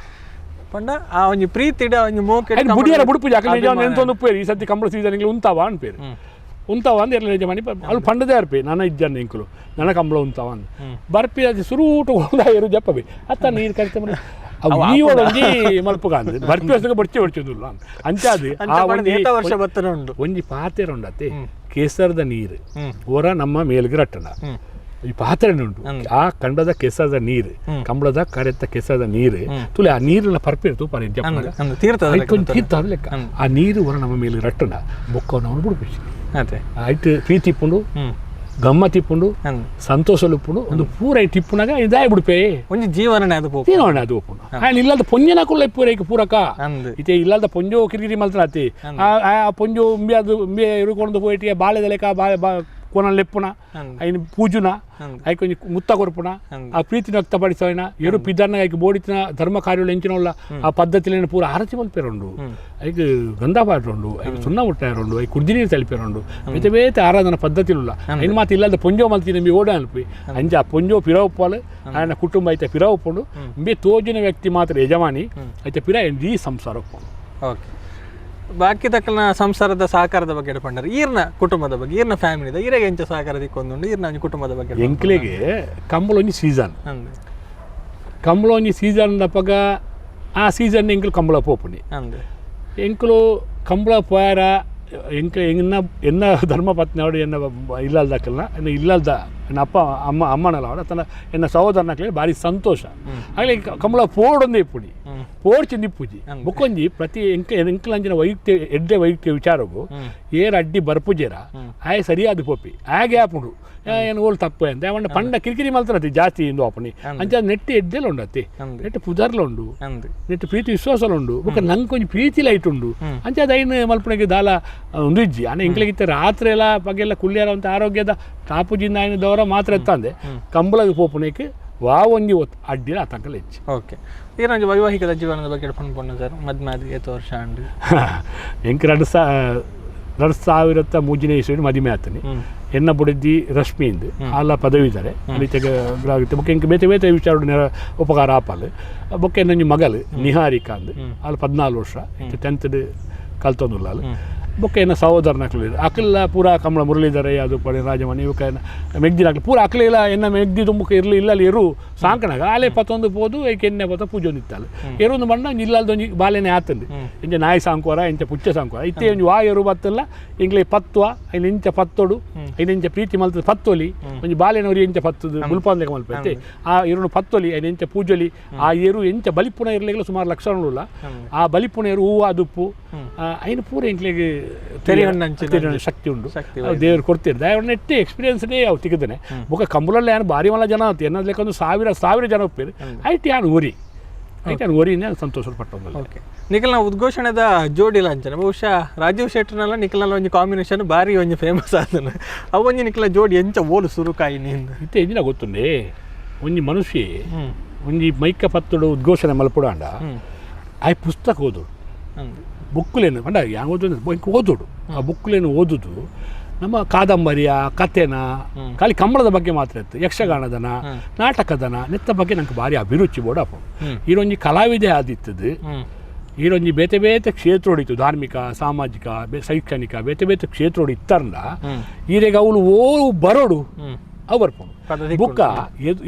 ಪಂಡ ಆ ಒಂಜಿ ಪ್ರೀತಿಡ ಒಂಜಿ ಮೋಕೆ ಬುಡಿಯರ ಬುಡುಪು ಜಾಕಲೆ ನಿಜ ಎಂತೊಂದು ಉಪ್ಪೇರು ಈ ಸತಿ ಕಂಬಳ ಸೀಸನ್ ಇಂಗ್ಲು ಉಂತಾವ ಅನ್ಪೇರು ಉಂತಾವ ಅಂದ್ ಇರಲಿ ನಿಜ ಮಣಿ ಅಲ್ಲಿ ಪಂಡದೇ ಅರ್ಪಿ ನನ್ನ ಇಜ್ಜನ್ ಇಂಕುಲು ನನ್ನ ಕಂಬಳ ಉಂತಾವ ಅಂದ್ ಬರ್ಪಿ ಅದು ಸುರೂಟು ಏರು ಜಪ್ಪಬಿ ಅತ್ತ ನೀರು ಕರಿತ ಅವು ಈ ಒಳೊಂಜಿ ಮಲ್ಪುಗ ಅಂದ್ ಬರ್ಪಿ ಹೊಸಗ ಬಡ್ಚೆ ಬಡ್ಚೊಂದುಲ್ಲ ಅಂಚಾದು ಆ ಒಂಜಿ ವರ್ಷ ಬತ್ತನ ಉಂಡು ಒಂಜಿ ಪಾತೆರ ಉಂಡತ್ತೆ ಕೇಸರದ ನೀರು ಹೊರ ನಮ್ಮ ಮೇಲ್ಗೆ ರಟ್ಟಣ ಈ ಪಾತ್ರೆ ಉಂಟು ಆ ಕಂಡದ ಕೆಸದ ನೀರು ಕಂಬಳದ ಕರೆತ್ತ ಕೆಸದ ನೀರು ತುಲೆ ಆ ನೀರಿನ ಪರ್ಪಿರ್ತು ಪರಿ ತೀರ್ಥ ಲೆಕ್ಕ ಆ ನೀರು ಹೊರ ನಮ್ಮ ಮೇಲೆ ರಟ್ಟಣ ಬೊಕ್ಕವನ್ನು ಬಿಡ್ಪಿಸಿ ಆಯ್ತು ಪ್ರೀತಿ ಇಪ್ಪುಂಡು ಗಮ್ಮತ್ ಇಪ್ಪುಂಡು ಸಂತೋಷ ಇಪ್ಪುಂಡು ಒಂದು ಪೂರ ಇಪ್ಪುನಾಗ ಇದಾಯ ಬಿಡ್ಪೇ ಒಂಜಿ ಜೀವನನೇ ಅದು ಜೀವನ ಅದು ಒಪ್ಪುಂಡು ಆಯ್ನ ಇಲ್ಲದ ಪೊಂಜನ ಕುಲ್ಲ ಇಪ್ಪುರೈಕ್ ಪೂರಕ ಇತ್ತೆ ಇಲ್ಲದ ಪೊಂಜೋ ಕಿರಿಕಿರಿ ಮಲ್ತನಾತಿ ಆ ಪೊಂಜೋ ಉಂಬೆ ಅದು ಉಂಬೆ ಇರುಕೊಂಡು ಪೋಯಿಟಿಗೆ ಬಾಳೆದ ಲೆಕ್ಕ ಬಾಳೆ ಕೋನ ಲೆಪ್ಪುನ ಐನ ಪೂಜುನ ಐಕ್ ಒಂಜಿ ಮುತ್ತ ಕೊರ್ಪುನ ಆ ಪ್ರೀತಿನ ವ್ಯಕ್ತಪಡಿಸೋಣ ಎರು ಪಿದನ್ನ ಐಕ್ ಬೋಡಿತಿನ ಧರ್ಮ ಕಾರ್ಯಗಳು ಎಂಚಿನವಲ್ಲ ಆ ಪದ್ಧತಿಲೇನ ಪೂರ ಆರತಿ ಮಲ್ಪೇರುಂಡು ಐಕ್ ಗಂಧ ಪಾಟ್ರುಂಡು ಐಕ್ ಸುಣ್ಣ ಮುಟ್ಟಾರುಂಡು ಐಕ್ ಕುಡ್ದಿ ನೀರು ತಲಿಪೇರುಂಡು ಬೇತೆ ಬೇತೆ ಆರಾಧನಾ ಪದ್ಧತಿಲುಲ್ಲ ಐನ್ ಮಾತು ಇಲ್ಲದ ಪೊಂಜೋ ಮಲ್ತಿನ ಮಿ ಓಡ ಅನ್ಪಿ ಅಂಚ ಆ ಪೊಂಜೋ ಪಿರವಪ್ಪಾಲು ఆయన ಕುಟುಂಬ ಐತೆ ಪಿರವಪ್ಪುಂಡು ಇಂಬೆ ತೋಜಿನ ವ್ಯಕ್ತಿ ಮಾತ್ರ ಯಜಮಾನಿ ಐತೆ ಪಿರ ಈ ಸಂಸಾರ ಓಕೆ. ಬಾಕಿ ತಕ್ಕನ ಸಂಸಾರದ ಸಹಕಾರದ ಬಗ್ಗೆ ಪಂಡರು ಈರ್ನ ಕುಟುಂಬದ ಬಗ್ಗೆ ಈರ್ನ ಫ್ಯಾಮಿಲಿ ಈರೆಗೆ ಎಂಚ ಸಹಕಾರ ದಿಕ್ಕೊಂದುಂಡು ಈರ್ನ ಕುಟುಂಬದ ಬಗ್ಗೆ ಎಂಕ್ಲೆಗೆ ಕಂಬಳ ಒಂಜಿ ಸೀಸನ್ ಕಂಬಳ ಒಂಜಿ ಸೀಸನ್ ದಪಗ ಆ ಸೀಸನ್ ಎಂಕುಲು ಕಂಬಳ ಪೋಪುನಿ. ಎಂಕುಲು ಕಂಬಳ ಪೋಯಾರ ಎಂಕ ಎನ್ನ ಎನ್ನ ಧರ್ಮಪತ್ನಿಯವರು ಎನ್ನ ಇಲ್ಲಲ್ದಕ್ಕಲ್ಲ, ಎನ್ನ ಇಲ್ಲಲ್ದ ಎನ್ನ ಅಪ್ಪ ಅಮ್ಮ ಅಮ್ಮನಲ್ಲ ಅವಡ ತನ್ನ ಎನ್ನ ಸಹೋದರನಕ್ಲೆ ಭಾರಿ ಸಂತೋಷ. ಆಗಲಿ ಕಂಬಳ ಪೋಡೊಂದೇ ಇಪ್ಪುಡಿ ಪೋಡ್ಚಿಂದು ಇಪ್ಪುಜಿ. ಬುಕ್ಕೊಂಜಿ ಪ್ರತಿ ಎಂಕ ಎಂಕಲಂಚಿನ ವೈಯಕ್ತಿಕ ಎಡ್ಡೆ ವೈಯಕ್ತಿಕ ವಿಚಾರಗು ಏರ್ ಅಡ್ಡಿ ಬರ್ಪುಜೇರ ಆಯ್ ಸರಿಯಾದ ಪೋಪಿ ಆಗೆ ಆಪುಂಡು. ಏನು ಓಲ್ ತಪ್ಪು ಅಂತ ಅವನ ಪಂಡ ಕಿರಿಕಿರಿ ಮಲ್ತರತಿ ಜಾಸ್ತಿ ಇಂದು ಆಪುನಿ. ಅಂಚ ನೆಟ್ಟಿ ಎಡ್ಡೆಲ ಉಂಡತ್ತಿ, ನೆಟ್ಟು ಪುದರ್ಲ ಉಂಡು, ನೆಟ್ಟು ಪ್ರೀತಿ ವಿಶ್ವಾಸಲ ಉಂಡು, ಬೊಕ್ಕ ನಂಗೆ ಕೊಂಚ ಪ್ರೀತಿ ಲೈಟ್ ಉಂಡು. ಅಂಚ ಅದು ಐನ್ ಮಲ್ಪುನಗೆ ದಾಲ ಉಂದು ಇಜ್ಜಿ. ಆನೆ ಎಂಕ್ಲೆಗಿತ್ತ ರಾತ್ರಿ ಎಲ್ಲ ಪಗೆಲ್ಲ ಕುಳ್ಳಿಯರ ಅಂತ ಆರೋಗ್ಯದ ಟಾಪುಜಿಂದ ಐನ ದವರ ಮಾತ್ರ ಎತ್ತಂದೆ ಕಂಬಳಗೆ ಪೋಪುನಕ್ಕೆ ವಾ ಒಂಜಿ ಅಡ್ಡಿಲ ಆತಂಕಲ ಹೆಚ್ಚು. ಓಕೆ, ಈರಂಜಿ ವೈವಾಹಿಕದ ಜೀವನದ ಬಗ್ಗೆ ಪನ್ಪೊಂಡು ಸರ್, ಮದ್ಮೆ ಆದ್ ಏತ್ ವರ್ಷ ಆಂಡ್? ಎಂಕ್ 2003ನೇ ಇಸ್ವಿ ಮದಿಮೆ ಆತನಿ. ಎನ್ನ ಬುಡಿದ್ದಿ ರಶ್ಮಿ ಇಂದು ಆಲ ಪದವೀಧರೆ ಆಗುತ್ತೆ. ಬೊಕ್ಕ ಎಂಕ್ ಬೇತೆ ಬೇತೆ ವಿಚಾರ ನೆರ ಉಪಕಾರ ಆಪಲ್. ಬೊಕ್ಕ ಎನ್ನ ಮಗಲು ನಿಹಾರಿಕಾ ಅಂದು, ಆಲ್ 14 ವರ್ಷ, ಟೆಂತ್ ಕಲ್ತೊಂದುಲ್ಲ. ಬೊಕ್ಕ ಎನ್ನ ಸಹೋದರನ ಅಕ್ಲು ಅಕ್ಲೆಲ್ಲ ಪೂರ ಕಮಲ ಮುರಳೀಧರ ಅದು ಪಡೆ ರಾಜಮಣಿ ಇವಕ್ಕ ಮೆಗ್ದಿನ ಅಕ್ಲು ಪೂರ ಅಕ್ಲೆಲ್ಲ ಎನ್ನ ಮೆಗ್ದಿ ತುಂಬಕ್ಕೆ ಇರಲಿ ಇಲ್ಲ ಅಲ್ಲಿ ಎರು ಸಾಂಕಣಾಗ ಆಲೆ ಪತ್ತೊಂದು ಪೋದು ಐಕೆ ಎಣ್ಣೆ ಪತ್ತ ಪೂಜೆ ಇತ್ತಲ್ಲ. ಎರುಂದು ಬಣ್ಣ ಒಂಜಿ ಇಲ್ಲಲ್ದೊಂಜಿ ಬಾಲೆನೆ ಆತಂದು ಇಂಚ ನಾಯಿ ಸಾಂಕುವರ ಇಂಚ ಪುಚ್ಚೆ ಸಾಂಕುವರ ಇತ್ತೆ ಒಂಜಿ ವಾ ಎರು ಬತ್ತಲ್ಲ ಇಂಗ್ಲೆ ಪತ್ವ ಐನ ಇಂಚ ಪತ್ತೊಡು ಐನ ಇಂಚ ಪ್ರೀತಿ ಮಲ್ತದ ಪತ್ತೊಲಿ ಒಂಜಿ ಬಾಲೆನವರಿ ಇಂಚ ಪತ್ತದು ಗುಲ್ಪಾಂದೆಗೆ ಮಲ್ಪೈತೆ ಆ ಎರುನು ಪತ್ತೊಲಿ ಐನ ಇಂಚ ಪೂಜೊಲಿ. ಆ ಎರು ಎಂಚ ಬಲಿಪುಣ ಇರ್ಲಿಲ್ಲ ಸುಮಾರು ಲಕ್ಷಣವುಳ್ಳ ಆ ಬಲಿಪುಣ ಎರು ಹೂವು ಅದುಪ್ಪು ಐನ ಪೂರ ಎಂಕ್ಲೆಗ್ ತೆರಿಯೊಂಡಂಚಿನ ಶಕ್ತಿ ಉಂಡು. ಶಕ್ತಿ. ಅವು ದೇವರು ಕೊಡ್ತೀರಿ ದಯವನ್ನು ನೆಟ್ಟಿ ಎಕ್ಸ್ಪೀರಿಯನ್ಸ್ನೇ ಅವು ತಿಕ್ಕದನೆ. ಬೊಕ್ಕ ಕಂಬಳಲ್ಲಿ ಯಾನು ಭಾರಿ ಮಲ್ಲ ಜನ ಆತು ಎನ್ನದ್ ಲೆಕ್ಕ ಒಂದು ಸಾವಿರ ಸಾವಿರ ಜನ ಒಪ್ಪೇರು ಐಟ್ ಯಾನು ಒರಿ ಐಟ್ ಯಾನು ಒರಿನೇ ಸಂತೋಷ ಪಟ್ಟೊಂದಲ್ಲ. ಓಕೆ, ನಿಖಲ್ನ ಉದ್ಘೋಷಣೆದ ಜೋಡಿಲ ಅಂಚನೆ ಬಹುಶಃ ರಾಜೀವ್ ಶೆಟ್ಟರ್ನಲ್ಲ ನಿಖಲ್ನಲ್ಲ ಒಂಜಿ ಕಾಂಬಿನೇಷನ್ ಭಾರಿ ಒಂಜಿ ಫೇಮಸ್ ಆದನ. ಅವು ಒಂಜಿ ನಿಖಲ ಜೋಡಿ ಎಂಚ ಓಲು ಸುರುಕಾಯಿ ನಿಂದು? ಇತ್ತೆ ಎಂಜಿನ ಗೊತ್ತುಂಡೆ, ಒಂಜಿ ಮನುಷ್ಯ ಒಂಜಿ ಮೈಕ ಪತ್ತುಡು ಉದ್ಘೋಷಣೆ ಮಲ್ಪುಡಾಂಡ ಆಯ್ ಪುಸ್ತಕ ಓದೋಡು, ಬುಕ್ಕುಲೇನು ಪಂಡ ಯಾನ್ ಓದೋದು ಇಂಕ್ ಓದೋಡು. ಆ ಬುಕ್ಕುಲೇನು ಓದುದು ನಮ್ಮ ಕಾದಂಬರಿಯ ಕಥೆನ ಖಾಲಿ ಕಂಬಳದ ಬಗ್ಗೆ ಮಾತ್ರ ಇತ್ತು, ಯಕ್ಷಗಾನದನ ನಾಟಕದನ ನೆತ್ತ ಬಗ್ಗೆ ನಂಗೆ ಭಾರಿ ಅಭಿರುಚಿ ಬೋಡಪ್ಪ. ಈರೊಂಜಿ ಕಲಾವಿದೆ ಆದಿತ್ತದು, ಈರೊಂಜಿ ಬೇತೆ ಬೇತೆ ಕ್ಷೇತ್ರ ಇತ್ತು, ಧಾರ್ಮಿಕ ಸಾಮಾಜಿಕ ಶೈಕ್ಷಣಿಕ ಬೇತೆ ಬೇತೆ ಕ್ಷೇತ್ರ ಇತ್ತರಂಡ ಈರೆಗೆ ಅವಳು ಓ ಬರೋಡು ಅವು ಬರ್ಪುಂಡು. ಬುಕ್ಕ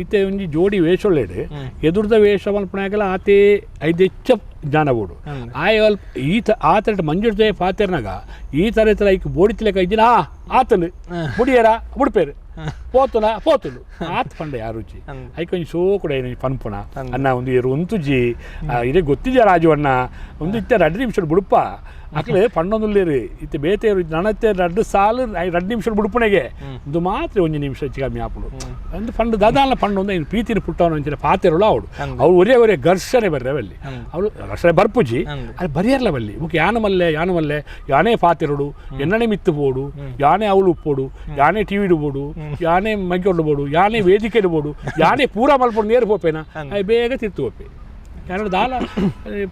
ಇತ್ತೆ ಒಂಜಿ ಜೋಡಿ ವೇಷೊಳ್ಳೆಡು ಎದುರ್ದ ವೇಷ ಮಲ್ಪನಾಗಲ ಆತೆ ಐದೆಚ್ಚ ಜ್ಞಾನ ಬೋಡು. ಆಯ ಅಲ್ಪ ಈ ತ ಆ ಥರ ಮಂಜುರ್ದೆ ಪಾತೆರ್ನಾಗ ಈ ಥರ ಥರ ಐಕ್ ಬೋಡಿತಿಲೆಕ ಇದ್ದಿನ ಆತನು ಬುಡಿಯರ ಬುಡ್ಪೇರು ಪೋತುನ ಪೋತುನು ಆತ್ ಪಂಡ ಯಾರು ರುಚಿ ಐಕ್ ಒಂಜಿ ಸೋ ಕೂಡ ಏನು ಪನ್ಪುಣ ಅಣ್ಣ ಒಂದು ಏರು ಉಂತುಜಿ ಇದೇ ಗೊತ್ತಿದ್ಯಾ ರಾಜು ಅಣ್ಣ ಒಂದು ಇತ್ತೆ 2 ನಿಮಿಷ ಬುಡುಪ ಅಕ್ಲೆ ಪಣ್ಣೊಂದುಲ್ಲೇರು ಇತ್ತೆ ಬೇತೆ ನನತ್ತೆ 2 ಸಾಲು 2 ನಿಮಿಷ ಬುಡುಪಣೆಗೆ ಒಂದು ಮಾತ್ರ ಒಂಜಿ ನಿಮಿಷ ಹೆಚ್ಚು ಕಮ್ಮಿ ಆಪುಂಡು ಒಂದು ಪಂಡು ದಾದಾಲ ಪಂಡು ಒಂದು ಏನು ಪ್ರೀತಿನ ಪುಟ್ಟವನು ಅಂಚಿನ ಪಾತೆರುಳು ಅವಳು ಅವ್ರು ಒರೇ ಒರೇ ಘರ್ಷಣೆ ಬರ್ರೆ ಬಲ್ಲಿ ಅವಳು ಘರ್ಷಣೆ ಬರ್ಪುಜಿ ಅದು ಬರಿಯರ್ಲ ಬಲ್ಲಿ ಬುಕ್ ಯಾನ ಮಲ್ಲೆ ಯಾನ ಮಲ್ಲೆ ಯಾನೇ ಪಾತೆರುಡು ಎನ್ನಣೆ ಮಿತ್ತು ಪೋಡು ಯಾನೇ ಅವಳು ಉಪ್ಪೋಡು ಯಾನೇ ಟಿ ವಿ ಬೋಡು ಯಾನೇ ಮಗ್ಗೊಡ್ಡು ಬೋಡು ಯಾನೇ ವೇದಿಕೆ ಬೋಡು ಯಾನೇ ಪೂರ ಮಲ್ಪೊಡು ನೇರು ಪೋಪೇನ ಬೇಗ ತಿರ್ತು ಪೋಪೆ ಯಾರು ದಾಲ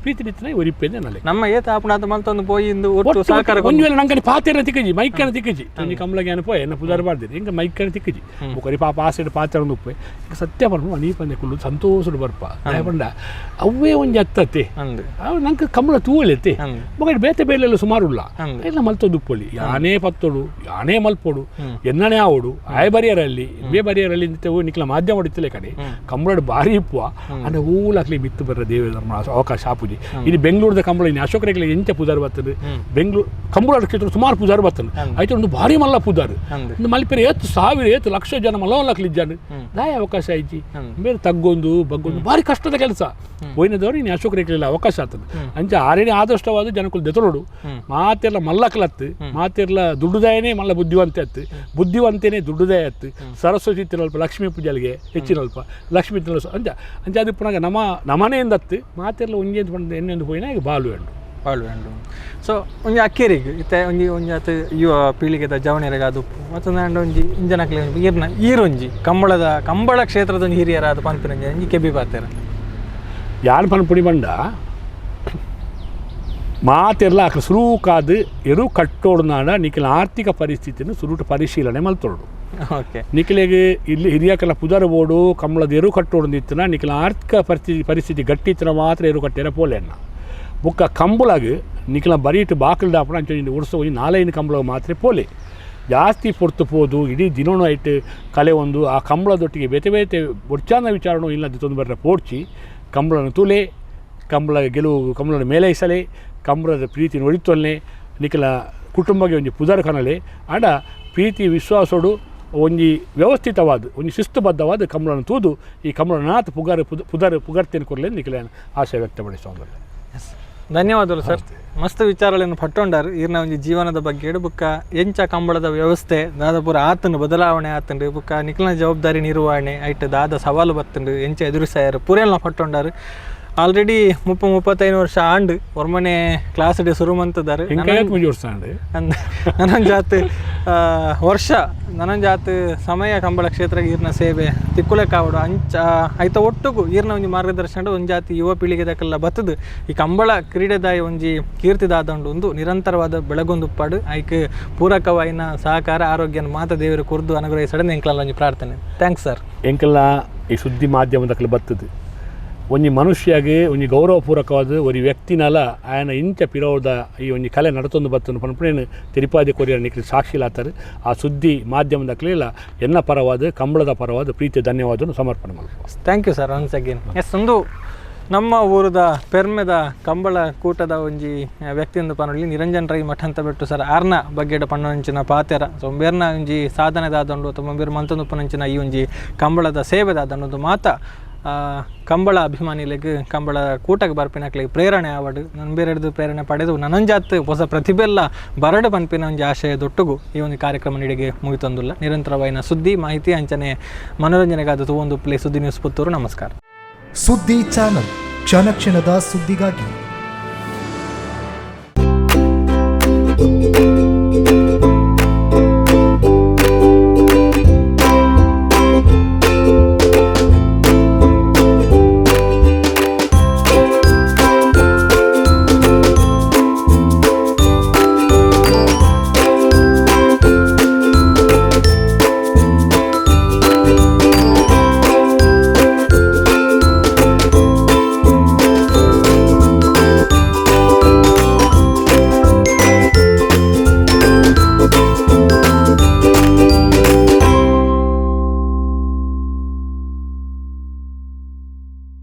ಪ್ರೀತಿ ನಿತ್ತನೆ ಒರಿಪೇನೆ ನಲೆ. ನಮ್ಮ ಏತ ಆಪುಣಾತ ಮಲ್ತೊಂದು ಪೋಯಿ ಇಂದು ಒಟ್ಟು ಸಹಕಾರ. ಒಂಜಿ ವೇಳೆ ನಂಗನಿ ಪಾತೆರ ತಿಕ್ಕಜಿ ಮೈಕನ ತಿಕ್ಕಜಿ ಒಂಜಿ ಕಮಲಗೆ ಅನುಪೋ ಎನ್ನ ಪುದಾರು ಬಾರ್ದಿರಿ ಹಿಂಗೆ ಮೈಕನ ತಿಕ್ಕಜಿ ಬೊಕರಿ ಪಾಪ ಆಸೆಡ್ ಪಾತೆರ ಉಪ್ಪೆ ಸತ್ಯ ಪರ್ಪ ನೀ ಪಂದೆ ಕುಲ್ಲು ಸಂತೋಷಡ್ ಬರ್ಪ ಪಂಡ ಅವೇ ಒಂಜಿ ಅತ್ತತ್ತೆ ಅವು ನಂಗೆ ಕಮಲ ತೂವಲೆತ್ತೆ ಬೊಕ ಬೇತೆ ಬೇಲೆಲ್ಲ ಸುಮಾರು ಉಲ್ಲ ಎಲ್ಲ ಮಲ್ತೊಂದು ಉಪ್ಪೊಲಿ ಯಾನೇ ಪತ್ತೊಡು ಯಾನೇ ಮಲ್ಪೊಡು ಎನ್ನನೇ ಆವೊಡು ಆಯ್ ಬರಿಯರಲ್ಲಿ ಬೇ ಬರಿಯರಲ್ಲಿ ನಿಕ್ಲ ಮಾಧ್ಯಮ ಹೊಡಿತಲೇ ಕಡೆ ಕಂಬಳಡ್ ಭಾರಿ ಇಪ್ಪುವ ಅಂದ್ರೆ ಹೂಲಾಕ್ಲಿ ಮಿತ್ತು ಬರ್ರ ದೇವ ಧರ್ಮ ಅವಕಾಶ ಆಪುಜಿ. ಇಲ್ಲಿ ಬೆಂಗಳೂರದ ಕಂಬಳ ಇನ್ನು ಅಶೋಕ ರೇಖಲೆ ಎಂಚ ಪೂಜಾರು ಬರ್ತದೆ, ಬೆಂಗಳೂರು ಕಂಬಳ ಕ್ಷೇತ್ರ ಸುಮಾರು ಪೂಜಾರು ಬರ್ತದೆ ಆಯ್ತು ಒಂದು ಭಾರಿ ಮಲ್ಲ ಪೂಜಾರು ಒಂದು ಮಲ್ಪೆರೆ ಏತು ಸಾವಿರ ಏತು ಲಕ್ಷ ಜನ ಮಲ್ಲ ಇದ್ದಾನೆ ದಾಯ ಅವಕಾಶ ಆಯ್ತು ಬೇರೆ ತಗ್ಗೊಂದು ಬಗ್ಗೊಂದು ಭಾರಿ ಕಷ್ಟದ ಕೆಲಸ ಹೋಯ್ನದವರು ಇನ್ನು ಅಶೋಕ ರೇಖೆಲ್ಲ ಅವಕಾಶ ಆಗ್ತದೆ. ಅಂಚ ಆರೇನೆ ಆದಷ್ಟವಾದ ಜನಕ್ಕಳು ದೆತೊಳೋಡು ಮಾತೆಲ್ಲ ಮಲ್ಲಕ್ಲತ್ತು ಮಾತೆಲ್ಲ ದುಡ್ಡುದಾಯನೇ ಮಲ್ಲ ಬುದ್ಧಿವಂತೆ ಅತ್ತು ಬುದ್ಧಿವಂತೇನೆ ದುಡ್ಡುದಾಯ ಅತ್ತು ಸರಸ್ವತಿ ತಿನ್ನಲ್ಪ ಲಕ್ಷ್ಮೀ ಪೂಜೆಗೆ ಹೆಚ್ಚಿನಲ್ಪ ಲಕ್ಷ್ಮೀ ತಿನ್ನಲು ಅಂಚ ಅಂಚ ಅದು ಪುನಃ ನಮ್ಮ ನಮನೆಯಿಂದ ಅತ್ತು ಮಾತೆಲ್ಲ ಒಂಜಿ ಪಂಡ ಎಣ್ಣೆಂದು ಪೋಯಿನ ಈಗ ಬಾಲು ಉಂಡು ಬಾಳು ಉಂಡು. ಸೊ ಒಂಜಿ ಅಕ್ಕೇರಿಗೆ ಇತ್ತೆ ಒಂಜಿ ಒಂಜಿ ಆತ ಯುವ ಪೀಳಿಗೆದ ಜವಣಿಯರಿಗೆ ಅದು ಮತ್ತೊಂದು ಒಂಜಿ ಇಂಜನಕ್ಲೆ ಈರ್ನ ಈರೊಂಜಿ ಕಂಬಳದ ಕಂಬಳ ಕ್ಷೇತ್ರದ ಒಂಜಿ ಹಿರಿಯರ ಅದು ಪನ್ಪಿನ ಒಂಜಿ ಕೆಬಿ ಪಾತೆರ. ಯಾರು ಪನ್ಪುಣಿ ಬಂಡ ಮಾತೆಲ್ಲ ಅಕ್ಲು ಸುರುಕಾದು ಎರು ಕಟ್ಟೋಡ್ನಾಡ ನಿಖಿಲ ಆರ್ಥಿಕ ಪರಿಸ್ಥಿತಿಯನ್ನು ಸುರುಟು ಪರಿಶೀಲನೆ ಮಲ್ತೋಡು. ಓಕೆ ನಿಖಿಲೆಗೆ ಇಲ್ಲಿ ಹಿರಿಯಕಲ ಪುದರ್ ಬೋಡು ಕಂಬಳದ ಎರು ಕಟ್ಟೋಡು ನಿಖಿಲ ಆರ್ಥಿಕ ಪರಿಸ್ಥಿತಿ ಪರಿಸ್ಥಿತಿ ಗಟ್ಟಿತ್ತಿನ ಮಾತ್ರ ಎರು ಕಟ್ಟಿರ ಪೋಲೆನ್ನ ಬುಕ್ಕ ಕಂಬಳಗ್ ನಿಖಿಲ ಬರೀಟು ಬಾಕಿಲ್ ದಾಪಣ ಅಂಚ ಉಡ್ಸೋ ಒಂಜಿ ನಾಲೈನು ಕಂಬಳ ಮಾತ್ರ ಪೋಲೆ ಜಾಸ್ತಿ ಪೊರ್ತು ಪೋದು ಇಡೀ ದಿನೋನು ಐಟ್ ಕಲೆ ಒಂದು ಆ ಕಂಬಳದೊಟ್ಟಿಗೆ ಬೇತೆ ಬೇತೆ ಬೊಡ್ಚಾನ ವಿಚಾರಣೆ ಇಲ್ಲ ತೊಂದು ಬರ್ರೆ ಪೋಡ್ಚಿ ಕಂಬಳನ ತುಲೆ ಕಂಬಳ ಗೆಲುವು ಕಂಬಳದ ಮೇಲೈಸಲೆ, ಕಂಬಳದ ಪ್ರೀತಿನ ಒಳಿತೊಲ್ನೆ, ನಿಕಲ ಕುಟುಂಬಗೆ ಒಂಜಿ ಪುದರ್ ಕನಲೆ. ಆಂಡ ಪ್ರೀತಿ ವಿಶ್ವಾಸೋಡು ಒಂಜಿ ವ್ಯವಸ್ಥಿತವಾದ, ಒಂಜಿ ಶಿಸ್ತುಬದ್ಧವಾದ ಕಂಬಳನ ತೂದು ಈ ಕಂಬಳನಾಥ್ ಪುಗರ್ ಪುದರ್ ಪುಗರ್ತೆನ್ ಕೊರ್ಲೆ ನಿಕಲ ಆಶೆ ವ್ಯಕ್ತಪಡಿಸೋಂದಿಲ್ಲ. ಧನ್ಯವಾದಗಳು ಸರ್. ಮಸ್ತ್ ವಿಚಾರಗಳನ್ನು ಪಟ್ಟೊಂಡಾರು ಈರ್ನ ಒಂಜಿ ಜೀವನದ ಬಗ್ಗೆ, ಬುಕ್ಕ ಎಂಚ ಕಂಬಳದ ವ್ಯವಸ್ಥೆ ದಾದ ಪೂರ ಆತಂಡು, ಬದಲಾವಣೆ ಆತಂಡು, ಬುಕ್ಕ ನಿಕ್ಲನ ಜವಾಬ್ದಾರಿ ನಿರ್ವಹಣೆ ಐಟ್ ದಾದ ಸವಾಲು ಬತ್ತಂಡು, ಎಂಚ ಎದುರಿಸಾಯರು ಪೂರೆಲ್ನ ಪಟ್ಟೊಂಡಾರು. ಆಲ್ರೆಡಿ 30-35 ವರ್ಷ ಆಂಡ್ ಒರ್ಮನೆ ಕ್ಲಾಸ್ ಡೆ ಶುರು ಮಂತದಾರು. ಎಂಕೈತ್ ಮುಂಜಿ ವರ್ಷ ಆಂಡ್. ನನೊಂಜಾತ್ ವರ್ಷ, ನನೊಂಜಾತ್ ಸಮಯ ಕಂಬಳ ಕ್ಷೇತ್ರಗ್ ಈರ್ನ ಸೇವೆ ತಿಕ್ಕುಲೆಕಾವಡು. ಅಂಚ ಐತ ಒಟ್ಟುಗು ಈರ್ನ ಒಂಜಿ ಮಾರ್ಗದರ್ಶನ ಒಂಜಾತಿ ಯುವ ಪೀಳಿಗೆದಕ್ಕೆಲ್ಲ ಬತ್ತದು ಈ ಕಂಬಳ ಕ್ರೀಡೆದಾಯ ಒಂಜಿ ಕೀರ್ತಿದಾದಂಡು ಒಂದು ನಿರಂತರವಾದ ಬೆಳಗೊಂದುಪ್ಪಾಡು. ಐಕ್ ಪೂರಕವಾಯಿನ ಸಹಕಾರ ಆರೋಗ್ಯನ ಮಾತ ದೇವರು ಕೊರ್ದು ಅನುಗ್ರಹಿಸಡೆ ಎಂಕ್ಲಲ್ಲ ಒಂಜಿ ಪ್ರಾರ್ಥನೆ. Thanks sir. ಎಂಕಲ್ನ ಈ ಸುದ್ದಿ ಮಾಧ್ಯಮದಕ್ಕಲು ಬತ್ತದು ಒಂಜಿ ಮನುಷ್ಯಗೆ ಒಂಜಿ ಗೌರವಪೂರ್ವಕವಾದ ಒಂಜಿ ವ್ಯಕ್ತಿನಲ ಆಯನ ಇಂಚ ಪಿರೋದ ಈ ಒಂಜಿ ಕಲೆ ನಡತೊಂದು ಬತ್ತನು ಪನ್ಪುನೇನು ತೆರಿಪಾದಿ ಕೊರಿಯರ್ ನಿಕ್ಲು ಸಾಕ್ಷಿಲಾತಾರೆ. ಆ ಸುದ್ದಿ ಮಾಧ್ಯಮದಕ್ಲೆಲ್ಲ ಎನ್ನ ಪರವಾದ, ಕಂಬಳದ ಪರವಾದ ಪ್ರೀತಿಯ ಧನ್ಯವಾದವನ್ನು ಸಮರ್ಪಣೆ ಮಲ್ಪುವ. Thank you sir once again. Yes, ಒಂದು ನಮ್ಮ ಊರದ ಪೆರ್ಮೆದ ಕಂಬಳ ಕೂಟದ ಒಂಜಿ ವ್ಯಕ್ತಿಯೊಂದು ಪನೊಲಿ ನಿರಂಜನ್ ರೈ ಮಠಂತ ಬೆಟ್ಟು ಸರ್ ಆರ್ನ ಬಗ್ಗೆಡ ಪಣ್ಣಂಚಿನ ಪಾತೆರ. ಸೊ ಬೇರ್ನ ಒಂಜಿ ಸಾಧನೆದಾದಂಡು ಅಥವಾ ಬೇರ್ ಮಂತೊಂದು ಪನಂಚಿನ ಈ ಒಂಜಿ ಕಂಬಳದ ಸೇವೆದಾದಂಡು ಮಾತ ಕಂಬಳ ಅಭಿಮಾನಿಲೆಗ್, ಕಂಬಳ ಕೂಟಕ್ಕೆ ಬರ್ಪಿನಕ್ಲೆಗ್ ಪ್ರೇರಣೆ ಆವಡ್. ನನ್ ಬೇರೆಡ್ದು ಪ್ರೇರಣೆ ಪಡೆದು ನನೊಂಜಾತ್ ಹೊಸ ಪ್ರತಿಭೆಲ್ಲ ಬರಡು ಪನ್ಪಿನ ಒಂಜಿ ಆಶಯದೊಟ್ಟುಗು ಈ ಒಂದು ಕಾರ್ಯಕ್ರಮ ನೀಡಿಗೆ ಮುಗಿತೊಂದುಲ್ಲ. ನಿರಂತರವಾಯಿನ ಸುದ್ದಿ ಮಾಹಿತಿ ಅಂಚನೆ ಮನೋರಂಜನೆಗಾದ ತೂವೊಂದು ಪ್ಲೇ ಸುದ್ದಿ ನ್ಯೂಸ್ ಪುತ್ತೂರು. ನಮಸ್ಕಾರ. ಸುದ್ದಿ ಚಾನಲ್, ಕ್ಷಣ ಕ್ಷಣದ ಸುದ್ದಿಗಾಗಿ.